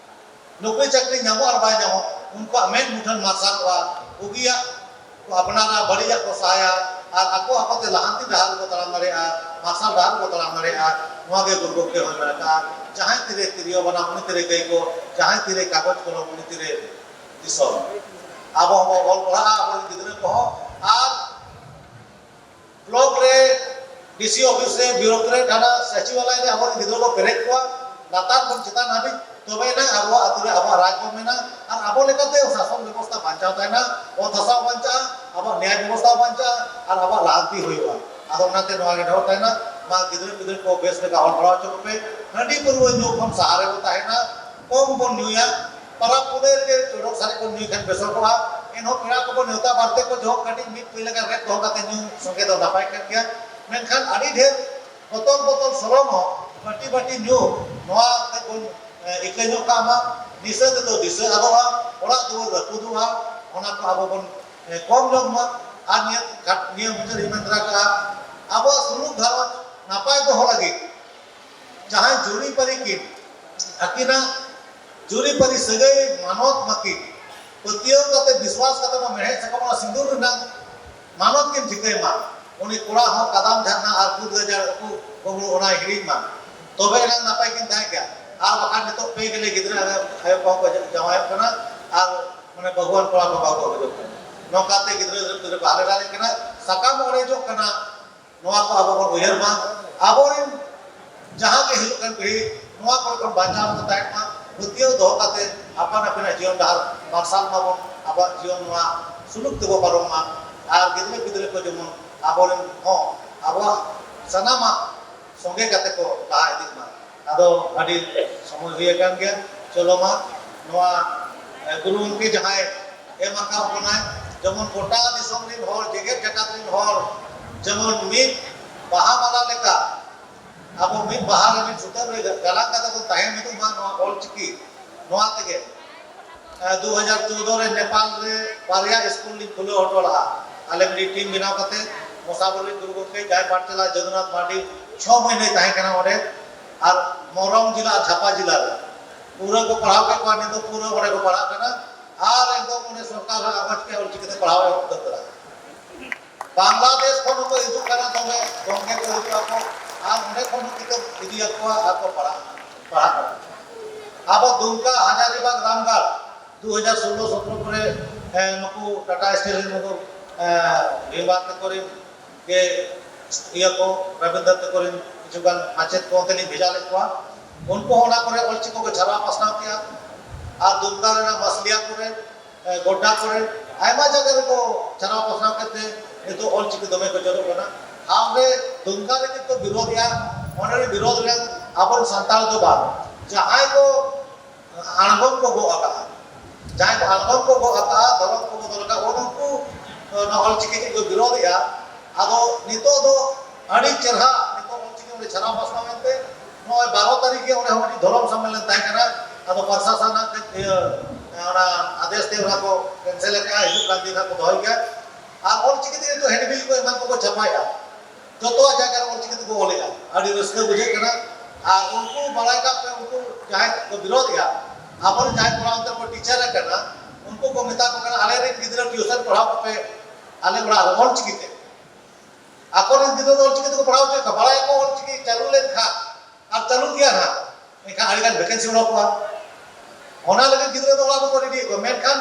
ᱱᱚᱠᱨᱤ ᱪᱟᱹᱠᱨᱤ ᱧᱟᱢᱚᱜ ᱟᱨ ᱵᱟᱭ ᱧᱟᱢᱚᱜ, ᱩᱱᱠᱩᱣᱟᱜ ᱢᱮᱫ ᱢᱩᱴᱷᱟᱹᱱ ᱢᱟᱨᱥᱟᱞᱚᱜᱼᱟ, ᱵᱩᱜᱤᱭᱟᱜ ᱠᱚ ᱟᱯᱱᱟᱨᱟ, ᱵᱟᱹᱲᱤᱡᱟᱜ ᱠᱚ ᱥᱟᱦᱟᱭᱟ, ᱟᱨ ᱟᱠᱚ ᱟᱠᱚᱛᱮ ᱞᱟᱦᱟᱱᱛᱤ ᱰᱟᱦᱟᱨ ᱨᱮᱠᱚ ᱛᱟᱲᱟᱢ ᱫᱟᱲᱮᱭᱟᱜᱼᱟ, ᱢᱟᱨᱥᱟᱞ ᱰᱟᱦᱟᱨ ᱨᱮᱠᱚ ᱛᱟᱲᱟᱢ ᱫᱟᱲᱮᱭᱟᱜᱼᱟ᱾ ᱱᱚᱣᱟ ᱜᱮ ᱜᱩᱨᱩ ᱜᱚᱢᱠᱮ ᱦᱚᱸᱭ ᱢᱮᱱ ᱟᱠᱟᱫᱼᱟ, ᱡᱟᱦᱟᱸᱭ ᱛᱤᱨᱮ ᱛᱤᱨᱭᱳ ᱵᱟᱱᱟᱢ, ᱩᱱᱤ ᱛᱤᱨᱮ ᱜᱟᱹᱭ ᱠᱚ, ᱡᱟᱦᱟᱸᱭ ᱛᱤᱨᱮ ᱠᱟᱜᱚᱡᱽ ᱠᱚᱞᱚᱢ, ᱩᱱᱤ ᱛᱤᱨᱮ ᱫᱤᱥᱚᱢ᱾ ᱟᱵᱚ ᱦᱚᱸᱵᱚ ᱚᱞ ᱯᱟᱲᱦᱟᱜᱼᱟ, ᱟᱵᱚᱨᱮᱱ ᱜᱤᱫᱽᱨᱟᱹ ᱠᱚᱦᱚᱸ, ᱟᱨ ᱵᱞᱚᱠ ᱨᱮ, ᱰᱤ ᱥᱤ ᱚᱯᱷᱤᱥ ᱨᱮ, ᱵᱤᱭᱩᱨᱳᱠᱨᱮᱴ ᱦᱟᱱᱟ ᱥᱟᱪᱤᱵᱟᱞᱟᱭ ᱨᱮ ᱟᱵᱚᱨᱮᱱ ᱜᱤᱫᱽᱨᱟᱹ ᱠᱚ ᱯᱮᱨᱮᱡ ᱠᱚᱣᱟ, ᱞᱟᱛᱟᱨ ᱠᱷᱚᱱ ᱪᱮᱛᱟᱱ ᱦᱟᱹᱵᱤᱡ, ᱛᱚᱵᱮ ᱮᱱᱟᱝ ᱟᱵᱚᱣᱟᱜ ᱟᱹᱛᱩ ᱨᱮ ᱟᱵᱚᱣᱟᱜ ᱨᱟᱡᱽ ᱵᱚᱱ ᱢᱮᱱᱟ, ᱟᱨ ᱟᱵᱚ ᱞᱮᱠᱟᱛᱮ ᱥᱟᱥᱚᱱ ᱵᱮᱵᱚᱥᱛᱷᱟ ᱵᱟᱧᱪᱟᱣ ᱛᱟᱦᱮᱱᱟ, ᱚᱛ ᱦᱟᱥᱟ ᱵᱟᱧᱪᱟᱜᱼᱟ, ᱟᱵᱚᱣᱟᱜ ᱱᱮᱭᱟᱭ ᱵᱮᱵᱚᱥᱛᱷᱟ ᱵᱟᱧᱪᱟᱜᱼᱟ, ᱟᱨ ᱟᱵᱚᱣᱟᱜ ᱞᱟᱦᱟᱱᱛᱤ ᱦᱩᱭᱩᱜᱼᱟ᱾ ᱟᱫᱚ ᱚᱱᱟᱛᱮ ᱱᱚᱣᱟ ᱜᱮ ᱱᱮᱦᱚᱨ ᱛᱟᱦᱮᱱᱟ, ᱢᱟ ᱜᱤᱫᱽᱨᱟᱹ ᱯᱤᱫᱽᱨᱟᱹ ᱠᱚ ᱵᱮᱥ ᱞᱮᱠᱟ ᱚᱞ ᱯᱟᱲᱦᱟᱣ ᱦᱚᱪᱚ ᱠᱚᱯᱮ, ᱦᱟᱺᱰᱤ ᱯᱟᱹᱨᱣᱟᱹ ᱧᱩ ᱠᱷᱚᱱ ᱥᱟᱦᱟ ᱨᱮᱵᱚ ᱛᱟᱦᱮᱱᱟ, ᱠᱚᱢ ᱵᱚᱱ ᱧᱩᱭᱟ, ᱯᱟᱨᱟᱵᱽ ᱯᱩᱱᱟᱹᱭ ᱨᱮᱜᱮ ᱪᱚᱰᱚᱨ ᱥᱟᱨᱮᱡ ᱵᱚᱱ ᱧᱩᱭ ᱠᱷᱟᱱ ᱵᱮᱥᱚᱜᱚᱜᱼᱟ᱾ ᱮᱱᱦᱚᱸ ᱯᱮᱲᱟ ᱠᱚᱵᱚᱱ ᱱᱮᱣᱛᱟ ᱵᱟᱨᱛᱮ ᱠᱚ ᱡᱚᱦᱚᱜ ᱠᱟᱹᱴᱤᱡ ᱢᱤᱫ ᱯᱟᱹᱭᱞᱟᱹ ᱜᱟᱱ ᱨᱮᱫ ᱫᱚᱦᱚ ᱠᱟᱛᱮ ᱧᱩ ᱥᱚᱸᱜᱮ ᱫᱚ ᱱᱟᱯᱟᱭ ᱠᱟᱱ ᱜᱮᱭᱟ, ᱢᱮᱱᱠᱷᱟᱱ ᱟᱹᱰᱤ ᱰᱷᱮᱨ ᱵᱚᱛᱚᱞ ᱵᱚᱛᱚᱞ ᱥᱚᱞᱚᱝ ᱦᱚᱸ ᱵᱟᱹᱴᱤ ᱵᱟᱹᱴᱤ ᱧᱩ, ᱱᱚᱣᱟ ᱛᱮ ᱵᱚᱱ, ᱮ, ᱤᱠᱟᱹ ᱧᱚᱜ ᱠᱟᱜ ᱢᱟ᱾ ᱱᱤᱥᱟᱹ ᱛᱮᱫᱚ ᱫᱤᱥᱟᱹ ᱟᱫᱚᱜᱼᱟ, ᱚᱲᱟᱜ ᱫᱩᱣᱟᱹᱨ ᱨᱟᱹᱯᱩᱫᱚᱜᱼᱟ, ᱚᱱᱟ ᱠᱚ ᱟᱵᱚ ᱵᱚᱱ, ᱮ, ᱠᱚᱢ ᱧᱚᱜ ᱢᱟ᱾ ᱟᱨ ᱱᱤᱭᱟᱹ ᱜᱷᱟᱴ-, ᱱᱤᱭᱟᱹ ᱢᱩᱪᱟᱹᱫ ᱨᱮ ᱢᱮᱱ ᱛᱚᱨᱟ ᱠᱟᱜᱼᱟ, ᱟᱵᱚᱣᱟᱜ ᱥᱩᱞᱩᱠ ᱜᱷᱟᱨᱚᱸᱡᱽ ᱱᱟᱯᱟᱭ ᱫᱚᱦᱚ ᱞᱟᱹᱜᱤᱫ ᱡᱟᱦᱟᱸᱭ ᱡᱩᱨᱤ ᱯᱟᱹᱨᱤ ᱠᱤᱱ, ᱟᱹᱠᱤᱱᱟᱜ ᱡᱩᱨᱤ ᱯᱟᱹᱨᱤ ᱥᱟᱹᱜᱟᱹᱭ ᱢᱟᱱᱚᱛ ᱢᱟᱹᱠᱤᱱ, ᱯᱟᱹᱛᱭᱟᱹᱣ ᱠᱟᱛᱮ ᱵᱤᱥᱣᱟᱥ ᱠᱟᱛᱮ ᱱᱚᱣᱟ ᱢᱮᱲᱦᱮᱫ ᱥᱟᱠᱟᱢ ᱚᱱᱟ ᱥᱤᱸᱫᱩᱨ ᱨᱮᱱᱟᱜ ᱢᱟᱱᱚᱛ ᱠᱤᱱ ᱴᱷᱤᱠᱟᱹᱭ ᱢᱟ᱾ ᱩᱱᱤ ᱠᱚᱲᱟ ᱦᱚᱸ ᱠᱟᱫᱟᱢ ᱡᱷᱟᱨᱱᱟ ᱟᱨ ᱠᱩᱫ ᱜᱟᱡᱟᱲ ᱩᱠᱩ ᱵᱟᱹᱵᱽᱲᱩ ᱚᱱᱟᱭ ᱦᱤᱲᱤᱧ ᱢᱟ, ᱛᱚᱵᱮ ᱮᱱᱟᱝ ᱱᱟᱯᱟᱭ ᱠᱤᱱ ᱛᱟᱦᱮᱸ ᱠᱚᱜᱼᱟ᱾ ᱟᱨ ᱵᱟᱠᱷᱟᱱ ᱱᱤᱛᱚᱜ ᱯᱮ ᱜᱮᱞᱮ ᱜᱤᱫᱽᱨᱟᱹ ᱟᱭᱳ ᱠᱚᱦᱚᱸ ᱠᱚ ᱡᱟᱶᱟᱭᱚᱜ ᱠᱟᱱᱟ ᱟᱨ ᱢᱟᱱᱮ ᱵᱟᱹᱦᱩᱣᱟᱱ ᱠᱚᱲᱟ ᱠᱚ ᱵᱟᱠᱚ ᱟᱹᱜᱩ ᱡᱚᱝ ᱠᱟᱱᱟ᱾ ᱱᱚᱝᱠᱟᱛᱮ ᱜᱤᱫᱽᱨᱟᱹ ᱯᱤᱫᱽᱨᱟᱹ ᱠᱚ ᱦᱟᱞᱮ ᱰᱟᱞᱮᱜ ᱠᱟᱱᱟ, ᱥᱟᱠᱟᱢ ᱚᱲᱮᱡᱚᱜ ᱠᱟᱱᱟ᱾ ᱱᱚᱣᱟ ᱠᱚ ᱟᱵᱚ ᱵᱚᱱ ᱩᱭᱦᱟᱹᱨ ᱢᱟ᱾ ᱟᱵᱚᱨᱮᱱ ᱡᱟᱦᱟᱸ ᱜᱮ ᱦᱤᱡᱩᱜ ᱠᱟᱱ ᱯᱤᱲᱦᱤ ᱱᱚᱣᱟ ᱠᱚᱨᱮ ᱠᱷᱚᱱ ᱵᱟᱧᱪᱟᱣ ᱠᱚ ᱛᱟᱦᱮᱱ ᱢᱟ, ᱯᱟᱹᱛᱭᱟᱹᱣ ᱫᱚᱦᱚ ᱠᱟᱛᱮ ᱟᱯᱟᱱ ᱟᱹᱯᱤᱱᱟᱜ ᱡᱤᱭᱚᱱ ᱰᱟᱦᱟᱨ ᱢᱟᱨᱥᱟᱞ ᱢᱟᱵᱚᱱ, ᱟᱵᱚᱣᱟᱜ ᱡᱤᱭᱚᱱ ᱱᱚᱣᱟ ᱥᱩᱞᱩᱠ ᱛᱮᱵᱚ ᱯᱟᱨᱚᱢ ᱢᱟ᱾ ᱟᱨ ᱜᱤᱫᱽᱨᱟᱹ ᱯᱤᱫᱽᱨᱟᱹ ᱠᱚ ᱡᱮᱢᱚᱱ ᱟᱵᱚᱨᱮᱱ ᱦᱚᱸ ᱟᱵᱚᱣᱟᱜ ᱥᱟᱱᱟᱢᱟᱜ ᱥᱚᱸᱜᱮ ᱠᱟᱛᱮ ᱠᱚ ᱞᱟᱦᱟ ᱤᱫᱤᱜ ᱢᱟ᱾ ᱟᱫᱚ ᱟᱹᱰᱤ ᱥᱚᱢᱚᱭ ᱦᱩᱭ ᱟᱠᱟᱱ ᱜᱮᱭᱟ, ᱪᱚᱞᱚ ᱢᱟ ᱱᱚᱣᱟ, ᱮ, ᱜᱩᱨᱩ ᱜᱚᱢᱠᱮ ᱡᱟᱦᱟᱸᱭ ᱮᱢ ᱟᱠᱟᱫ ᱵᱚᱱᱟᱭ, ᱡᱮᱢᱚᱱ ᱜᱚᱴᱟ ᱫᱤᱥᱚᱢ ᱨᱮᱱ ᱦᱚᱲ, ᱡᱮᱜᱮᱛ ᱡᱟᱠᱟᱛ ᱨᱮᱱ ᱦᱚᱲ ᱡᱮᱢᱚᱱ ᱢᱤᱫ ᱵᱟᱦᱟ ᱢᱟᱞᱟ ᱞᱮᱠᱟ ᱟᱵᱚ ᱢᱤᱫ ᱵᱟᱦᱟ ᱨᱮ ᱢᱤᱫ ᱥᱩᱛᱟᱹᱢ ᱨᱮ ᱜᱟᱞᱟᱝ ᱠᱟᱛᱮ ᱵᱚᱱ ᱛᱟᱦᱮᱸ ᱢᱤᱫᱚᱜ ᱢᱟ ᱱᱚᱣᱟ ᱚᱞ ᱪᱤᱠᱤ᱾ ᱱᱚᱣᱟ ᱛᱮᱜᱮ, ᱮ, ᱫᱩ ᱦᱟᱡᱟᱨ ᱪᱳᱫᱽᱫᱳ ᱨᱮ ᱱᱮᱯᱟᱞ ᱨᱮ ᱵᱟᱨᱭᱟ ᱥᱠᱩᱞ ᱞᱤᱧ ᱠᱷᱩᱞᱟᱹᱣ ᱦᱚᱴᱚ ᱞᱟᱜᱼᱟ᱾ ᱟᱞᱮ ᱢᱤᱫᱴᱤᱡ ᱴᱤᱢ ᱵᱮᱱᱟᱣ ᱠᱟᱛᱮ ᱢᱚᱥᱟᱵᱚᱞᱤ ᱜᱩᱨᱩ ᱜᱚᱢᱠᱮ ᱡᱟᱭ ᱯᱟᱴᱪᱟᱞᱟ ᱡᱚᱫᱩᱱᱟᱛᱷ ᱢᱟᱨᱰᱤ ᱪᱷᱚ ᱢᱟᱹᱦᱱᱟᱹᱭ ᱛᱟᱦᱮᱸ ᱠᱟᱱᱟ ᱚᱸᱰᱮ, ᱟᱨ ᱢᱚᱨᱚᱝ ᱡᱮᱞᱟ ᱟᱨ ᱡᱷᱟᱯᱟ ᱡᱮᱞᱟ ᱨᱮ ᱯᱩᱨᱟᱹ ᱠᱚ ᱯᱟᱲᱦᱟᱣ ᱠᱮᱫ ᱠᱚᱣᱟ᱾ ᱱᱤᱛᱚᱜ ᱯᱩᱨᱟᱹ ᱚᱸᱰᱮ ᱠᱚ ᱯᱟᱲᱦᱟᱜ ᱠᱟᱱᱟ, ᱟᱨ ᱮᱠᱫᱚᱢ ᱚᱸᱰᱮ ᱥᱚᱨᱠᱟᱨ ᱦᱚᱸ ᱟᱸᱜᱚᱪ ᱠᱮᱫ ᱚᱞᱪᱤᱠᱤ ᱛᱮ ᱯᱟᱲᱦᱟᱣ ᱮᱦᱚᱵ ᱩᱛᱟᱹᱨ ᱠᱟᱱᱟ᱾ ᱵᱟᱝᱞᱟᱫᱮᱥ ᱠᱷᱚᱱ ᱦᱚᱸᱠᱚ ᱦᱤᱡᱩᱜ ᱠᱟᱱᱟ, ᱫᱚᱢᱮ ᱜᱚᱢᱠᱮ ᱠᱚ ᱦᱤᱡᱩᱜ ᱟᱠᱚ, ᱟᱨ ᱚᱸᱰᱮ ᱠᱷᱚᱱ ᱦᱚᱸ ᱠᱤᱛᱟᱹᱵ ᱤᱫᱤᱭᱟᱠᱚᱣᱟ ᱟᱨ ᱠᱚ ᱯᱟᱲᱦᱟᱜ ᱯᱟᱲᱦᱟᱜ ᱠᱟᱱᱟ᱾ ᱟᱵᱚ ᱫᱩᱢᱠᱟ, ᱦᱟᱡᱟᱨᱤᱵᱟᱜᱽ, ᱨᱟᱢᱜᱟᱲ ᱫᱩ ᱦᱟᱡᱟᱨ ᱥᱳᱞᱞᱳ ᱥᱚᱛᱨᱚ ᱠᱚᱨᱮ, ᱮ, ᱱᱩᱠᱩ ᱴᱟᱴᱟ ᱥᱴᱤᱞ ᱨᱮᱱ ᱱᱩᱠᱩ, ᱮ, ᱵᱷᱤᱢᱵᱟᱨ ᱛᱟᱠᱚ ᱨᱮᱱ ᱜᱮ ᱤᱭᱟᱹ ᱠᱚ, ᱨᱚᱵᱤᱱᱫᱨᱚ ᱛᱟᱠᱚ ᱨᱮᱱ ᱠᱤᱪᱷᱩ ᱜᱟᱱ ᱢᱟᱪᱮᱫ ᱠᱚ ᱚᱱᱛᱮ ᱞᱤᱧ ᱵᱷᱮᱡᱟ ᱞᱮᱫ ᱠᱚᱣᱟ᱾ ᱩᱱᱠᱩ ᱦᱚᱸ ᱚᱱᱟ ᱠᱚᱨᱮ ᱚᱞᱪᱤᱠᱤ ᱠᱚ ᱪᱷᱟᱨᱟᱣ ᱯᱟᱥᱱᱟᱣ ᱠᱮᱜᱼᱟ᱾ ᱟᱨ ᱫᱩᱢᱠᱟ ᱨᱮᱱᱟᱜ ᱢᱟᱥᱞᱤᱭᱟ ᱠᱚᱨᱮ, ᱮ, ᱜᱚᱰᱰᱟ ᱠᱚᱨᱮ ᱟᱭᱢᱟ ᱡᱟᱭᱜᱟ ᱨᱮᱠᱚ ᱪᱷᱟᱨᱟᱣ ᱯᱟᱥᱱᱟᱣ ᱠᱮᱫ ᱛᱮ ᱱᱤᱛᱚᱜ ᱚᱞᱪᱤᱠᱤ ᱫᱚᱢᱮ ᱠᱚ ᱪᱚᱞᱚᱜ ᱠᱟᱱᱟ᱾ ᱟᱨ ᱚᱸᱰᱮ ᱫᱩᱢᱠᱟ ᱨᱮ ᱪᱮᱫ ᱠᱚ ᱵᱤᱨᱳᱫᱷ ᱮᱜᱼᱟ, ᱚᱸᱰᱮ ᱵᱤᱨᱳᱫᱷ ᱨᱮᱱ ᱟᱵᱚᱨᱮᱱ ᱥᱟᱱᱛᱟᱲ ᱫᱚ ᱵᱟᱝ, ᱡᱟᱦᱟᱸᱭ ᱠᱚ ᱟᱬᱜᱚᱢ ᱠᱚ ᱜᱚᱜ ᱟᱠᱟᱫᱼᱟ, ᱡᱟᱦᱟᱸᱭ ᱠᱚ ᱟᱬᱜᱚᱢ ᱠᱚ ᱜᱚᱜ ᱟᱠᱟᱫᱼᱟ, ᱫᱷᱚᱨᱚᱢ ᱠᱚ ᱵᱚᱫᱚᱞ ᱟᱠᱟᱫᱼᱟ, ᱩᱱᱠᱩ ᱱᱚᱣᱟ ᱚᱞᱪᱤᱠᱤ ᱪᱮᱫ ᱠᱚ ᱵᱤᱨᱳᱫᱷ ᱮᱜᱼᱟ᱾ ᱟᱫᱚ ᱱᱤᱛᱚᱜ ᱫᱚ ᱟᱹᱰᱤ ᱪᱮᱨᱦᱟ ᱱᱤᱛᱚᱜ ᱚᱞᱪᱤᱠᱤ ᱚᱸᱰᱮ ᱪᱷᱟᱨᱟᱣ ᱯᱟᱥᱱᱟᱣ ᱮᱱᱛᱮ ᱱᱚᱜᱼᱚᱭ ᱵᱟᱨᱚ ᱛᱟᱹᱨᱤᱠᱷ ᱜᱮ ᱚᱸᱰᱮ ᱦᱚᱸ ᱢᱤᱫᱴᱤᱡ ᱫᱷᱚᱨᱚᱢ ᱥᱚᱢᱢᱮᱞᱚᱱ ᱛᱟᱦᱮᱸ ᱠᱟᱱᱟ᱾ ᱟᱫᱚ ᱯᱨᱚᱥᱟᱥᱚᱱ ᱨᱮᱱᱟᱜ ᱠᱟᱹᱡ ᱤᱭᱟᱹ, ᱚᱱᱟ ᱟᱫᱮᱥ ᱛᱮ ᱚᱱᱟ ᱠᱚ ᱠᱮᱱᱥᱮᱞ ᱟᱠᱟᱫᱼᱟ, ᱦᱤᱡᱩᱜ ᱠᱟᱱ ᱫᱤᱱ ᱦᱟᱸᱜ ᱠᱚ ᱫᱚᱦᱚᱭ ᱜᱮᱭᱟ᱾ ᱟᱨ ᱚᱞᱪᱤᱠᱤ ᱛᱮ ᱱᱤᱛᱚᱜ ᱦᱮᱱᱰᱵᱤᱞ ᱠᱚ ᱮᱢᱟᱱ ᱠᱚᱠᱚ ᱪᱷᱟᱯᱟᱭᱮᱫᱼᱟ, ᱡᱚᱛᱚᱣᱟᱜ ᱡᱟᱭᱜᱟ ᱨᱮ ᱚᱞᱪᱤᱠᱤ ᱛᱮᱠᱚ ᱚᱞᱮᱜᱼᱟ᱾ ᱟᱹᱰᱤ ᱨᱟᱹᱥᱠᱟᱹ ᱵᱩᱡᱷᱟᱹᱜ ᱠᱟᱱᱟ᱾ ᱟᱨ ᱩᱱᱠᱩ ᱵᱟᱲᱟᱭ ᱠᱟᱜ ᱯᱮ, ᱩᱱᱠᱩ ᱡᱟᱦᱟᱸᱭ ᱠᱚ ᱵᱤᱨᱳᱫᱮᱜᱼᱟ, ᱟᱵᱚᱨᱮᱱ ᱡᱟᱦᱟᱸᱭ ᱠᱚᱲᱟ ᱚᱱᱛᱮ ᱠᱚ ᱴᱤᱪᱟᱨ ᱟᱠᱟᱱᱟ, ᱩᱱᱠᱩ ᱠᱚ ᱢᱮᱛᱟ ᱠᱚ ᱠᱟᱱᱟ, "ᱟᱞᱮ ᱨᱮᱱ ᱜᱤᱫᱽᱨᱟᱹ ᱴᱤᱭᱩᱥᱚᱱ ᱯᱟᱲᱦᱟᱣ ᱠᱚᱯᱮ ᱟᱞᱮ ᱚᱲᱟᱜ ᱨᱮ ᱚᱞ ᱪᱤᱠᱤ ᱛᱮ᱾" ᱟᱠᱚᱨᱮᱱ ᱜᱤᱫᱽᱨᱟᱹ ᱫᱚ ᱚᱞ ᱪᱤᱠᱤ ᱛᱮᱠᱚ ᱯᱟᱲᱦᱟᱣ ᱦᱚᱪᱚᱭᱮᱫ ᱠᱚᱣᱟ, ᱵᱟᱲᱟᱭᱟᱠᱚ ᱚᱞ ᱪᱤᱠᱤ ᱪᱟᱹᱞᱩ ᱞᱮᱱᱠᱷᱟᱱ, ᱟᱨ ᱪᱟᱹᱞᱩᱜ ᱜᱮᱭᱟ ᱱᱟᱦᱟᱜ, ᱮᱱᱠᱷᱟᱱ ᱟᱹᱰᱤᱜᱟᱱ ᱵᱷᱮᱠᱮᱱᱥᱤ ᱩᱰᱩᱠᱚᱜᱼᱟ᱾ ᱚᱱᱟ ᱞᱟᱹᱜᱤᱫ ᱜᱤᱫᱽᱨᱟᱹ ᱫᱚ ᱚᱲᱟᱜ ᱫᱚᱠᱚ ᱨᱮᱰᱤᱭᱮᱫ ᱠᱚᱣᱟ, ᱢᱮᱱᱠᱷᱟᱱ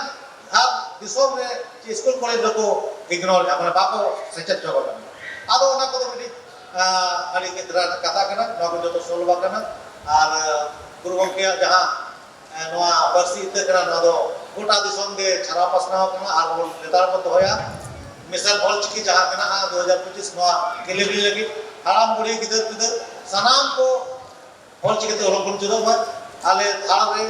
ᱟᱨ ᱫᱤᱥᱚᱢ ᱨᱮ ᱥᱠᱩᱞ ᱠᱚᱞᱮᱡᱽ ᱫᱚᱠᱚ ᱤᱜᱱᱳᱨ ᱮᱫᱟ, ᱢᱟᱱᱮ ᱵᱟᱠᱚ ᱥᱮᱪᱮᱫ ᱦᱚᱪᱚ ᱠᱚ ᱠᱟᱱᱟ᱾ ᱟᱫᱚ ᱚᱱᱟ ᱠᱚᱫᱚ ᱢᱤᱫᱴᱤᱡ, ᱟᱸ, ᱟᱹᱰᱤ ᱜᱮ ᱫᱨᱟ-, ᱠᱟᱛᱷᱟ ᱠᱟᱱᱟ, ᱱᱚᱣᱟ ᱠᱚ ᱡᱚᱛᱚ ᱥᱚᱞᱵᱷ ᱟᱠᱟᱱᱟ᱾ ᱟᱨ, ᱟᱸ, ᱜᱩᱨᱩ ᱜᱚᱢᱠᱮᱭᱟᱜ ᱡᱟᱦᱟᱸ, ᱟᱸ, ᱱᱚᱣᱟ ᱯᱟᱹᱨᱥᱤ ᱤᱛᱟᱹ ᱠᱟᱱᱟ, ᱱᱚᱣᱟ ᱫᱚ ᱜᱚᱴᱟ ᱫᱤᱥᱚᱢ ᱜᱮ ᱪᱷᱟᱨᱟᱣ ᱯᱟᱥᱱᱟᱣ ᱟᱠᱟᱱᱟ ᱟᱨ ᱵᱚᱱ ᱞᱮᱛᱟᱲ ᱵᱚᱱ ᱫᱚᱦᱚᱭᱟ᱾ ᱢᱤᱥᱚᱱ ᱚᱞᱪᱤᱠᱤ ᱡᱟᱦᱟᱸ ᱢᱮᱱᱟᱜᱼᱟ ᱫᱩ ᱦᱟᱡᱟᱨ ᱯᱚᱸᱪᱤᱥ, ᱱᱚᱣᱟ ᱠᱮᱞᱮᱵᱨᱤ ᱞᱟᱹᱜᱤᱫ ᱦᱟᱲᱟᱢ ᱵᱩᱲᱦᱤ ᱜᱤᱫᱟᱹᱨ ᱯᱤᱫᱟᱹᱨ ᱥᱟᱱᱟᱢ ᱠᱚ ᱚᱞᱪᱤᱠᱤ ᱛᱮ ᱚᱞᱚᱜ ᱵᱚᱱ ᱪᱮᱫᱚᱜ ᱢᱟ᱾ ᱟᱞᱮ ᱫᱷᱟᱲ ᱨᱮ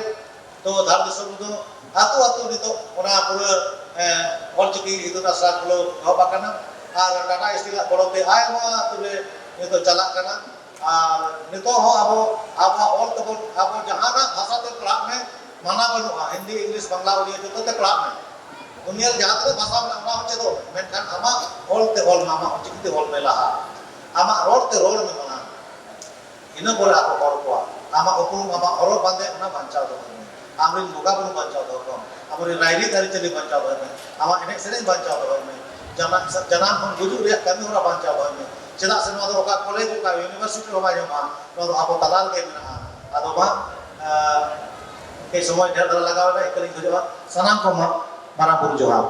ᱫᱚ, ᱫᱷᱟᱲ ᱫᱤᱥᱚᱢ ᱨᱮᱫᱚ ᱟᱹᱛᱩ ᱟᱹᱛᱩ ᱱᱤᱛᱚᱜ ᱚᱱᱟ ᱯᱩᱨᱟᱹ, ᱮᱸ, ᱚᱞᱪᱤᱠᱤ ᱤᱛᱩᱱ ᱟᱥᱲᱟ ᱠᱷᱩᱞᱟᱹᱣ ᱮᱦᱚᱵ ᱟᱠᱟᱱᱟ᱾ ᱟᱨ ᱴᱟᱴᱟ ᱥᱴᱤᱞᱟᱜ ᱜᱚᱲᱚ ᱛᱮ ᱟᱭᱢᱟ ᱟᱹᱛᱩ ᱨᱮ ᱱᱤᱛᱚᱜ ᱪᱟᱞᱟᱜ ᱠᱟᱱᱟ᱾ ᱟᱨ ᱱᱤᱛᱚᱜ ᱦᱚᱸ ᱟᱵᱚ, ᱟᱵᱚᱣᱟᱜ ᱚᱞ ᱛᱮᱵᱚᱱ, ᱟᱵᱚ ᱡᱟᱦᱟᱱᱟᱜ ᱵᱷᱟᱥᱟ ᱛᱮ ᱯᱟᱲᱦᱟᱜ ᱢᱮ, ᱢᱟᱱᱟ ᱵᱟᱹᱱᱩᱜᱼᱟ, ᱦᱤᱱᱫᱤ, ᱤᱝᱞᱤᱥ, ᱵᱟᱝᱞᱟ, ᱩᱲᱤᱭᱟ ᱡᱚᱛᱚ ᱛᱮ ᱯᱟᱲᱦᱟᱜ ᱢᱮ᱾ ᱫᱩᱱᱤᱭᱟᱹ ᱨᱮ ᱡᱟᱦᱟᱸ ᱛᱤᱱᱟᱹᱜ ᱵᱷᱟᱥᱟ ᱢᱮᱱᱟᱜᱼᱟ, ᱚᱱᱟ ᱦᱚᱸ ᱪᱮᱫᱚᱜ ᱢᱮ, ᱢᱮᱱᱠᱷᱟᱱ ᱟᱢᱟᱜ ᱚᱞ ᱛᱮ ᱚᱞ ᱢᱮ, ᱟᱢᱟᱜ ᱚᱞᱪᱤᱠᱤ ᱛᱮ ᱚᱞ ᱢᱮ ᱞᱟᱦᱟ, ᱟᱢᱟᱜ ᱨᱚᱲ ᱛᱮ ᱨᱚᱲ ᱢᱮ ᱢᱟᱲᱟᱝ᱾ ᱤᱱᱟᱹ ᱯᱚᱨᱮ ᱟᱵᱚ ᱦᱚᱲ ᱠᱚᱣᱟᱜ ᱟᱢᱟᱜ ᱩᱯᱨᱩᱢ, ᱟᱢᱟᱜ ᱦᱚᱨᱚᱜ ᱵᱟᱸᱫᱮ, ᱚᱱᱟ ᱵᱟᱧᱪᱟᱣ ᱫᱚᱦᱚᱭ ᱢᱮ᱾ ᱟᱢᱨᱮᱱ ᱵᱚᱸᱜᱟ ᱵᱩᱨᱩ ᱵᱟᱧᱪᱟᱣ ᱫᱚᱦᱚ ᱠᱚᱢ, ᱟᱵᱚᱨᱮᱱ ᱨᱟᱭᱨᱤᱛ ᱟᱹᱨᱤᱪᱟᱹᱞᱤ ᱵᱟᱧᱪᱟᱣ ᱫᱚᱦᱚᱭ ᱢᱮ, ᱟᱢᱟᱜ ᱮᱱᱮᱡ ᱥᱮᱨᱮᱧ ᱵᱟᱧᱪᱟᱣ ᱫᱚᱦᱚᱭ ᱢᱮ, ᱡᱟᱱᱟᱢ, ᱡᱟᱱᱟᱢ ᱠᱷᱚᱱ ᱜᱩᱡᱩᱜ ᱨᱮᱭᱟᱜ ᱠᱟᱹᱢᱤ ᱦᱚᱨᱟ ᱵᱟᱧᱪᱟᱣ ᱫᱚᱦᱚᱭ ᱢᱮ᱾ ᱪᱮᱫᱟᱜ ᱥᱮ ᱱᱚᱣᱟ ᱫᱚ ᱚᱠᱟ ᱠᱚᱞᱮᱡᱽ, ᱚᱠᱟ ᱤᱭᱩᱱᱤᱵᱷᱟᱨᱥᱤᱴᱤ ᱨᱮᱦᱚᱸ ᱵᱟᱭ ᱧᱟᱢᱚᱜᱼᱟ, ᱱᱚᱣᱟ ᱫᱚ ᱟᱵᱚ ᱛᱟᱞᱟ ᱨᱮᱜᱮ ᱢᱮᱱᱟᱜᱼᱟ᱾ ᱟᱫᱚ ᱢᱟ, ᱟᱸ, ᱠᱟᱹᱡ ᱥᱚᱢᱚᱭ ᱰᱷᱮᱨ ᱫᱷᱟᱨᱟ ᱞᱟᱜᱟᱣ ᱮᱱᱟ, ᱤᱱᱠᱟᱹ ᱞᱤᱧ ᱠᱷᱚᱡᱚᱜᱼᱟ᱾ ᱥᱟᱱᱟᱢ ᱠᱚ ᱢᱟ ᱢᱟᱨᱟᱝ ᱵᱩᱨᱩ ᱡᱚᱦᱟᱨ᱾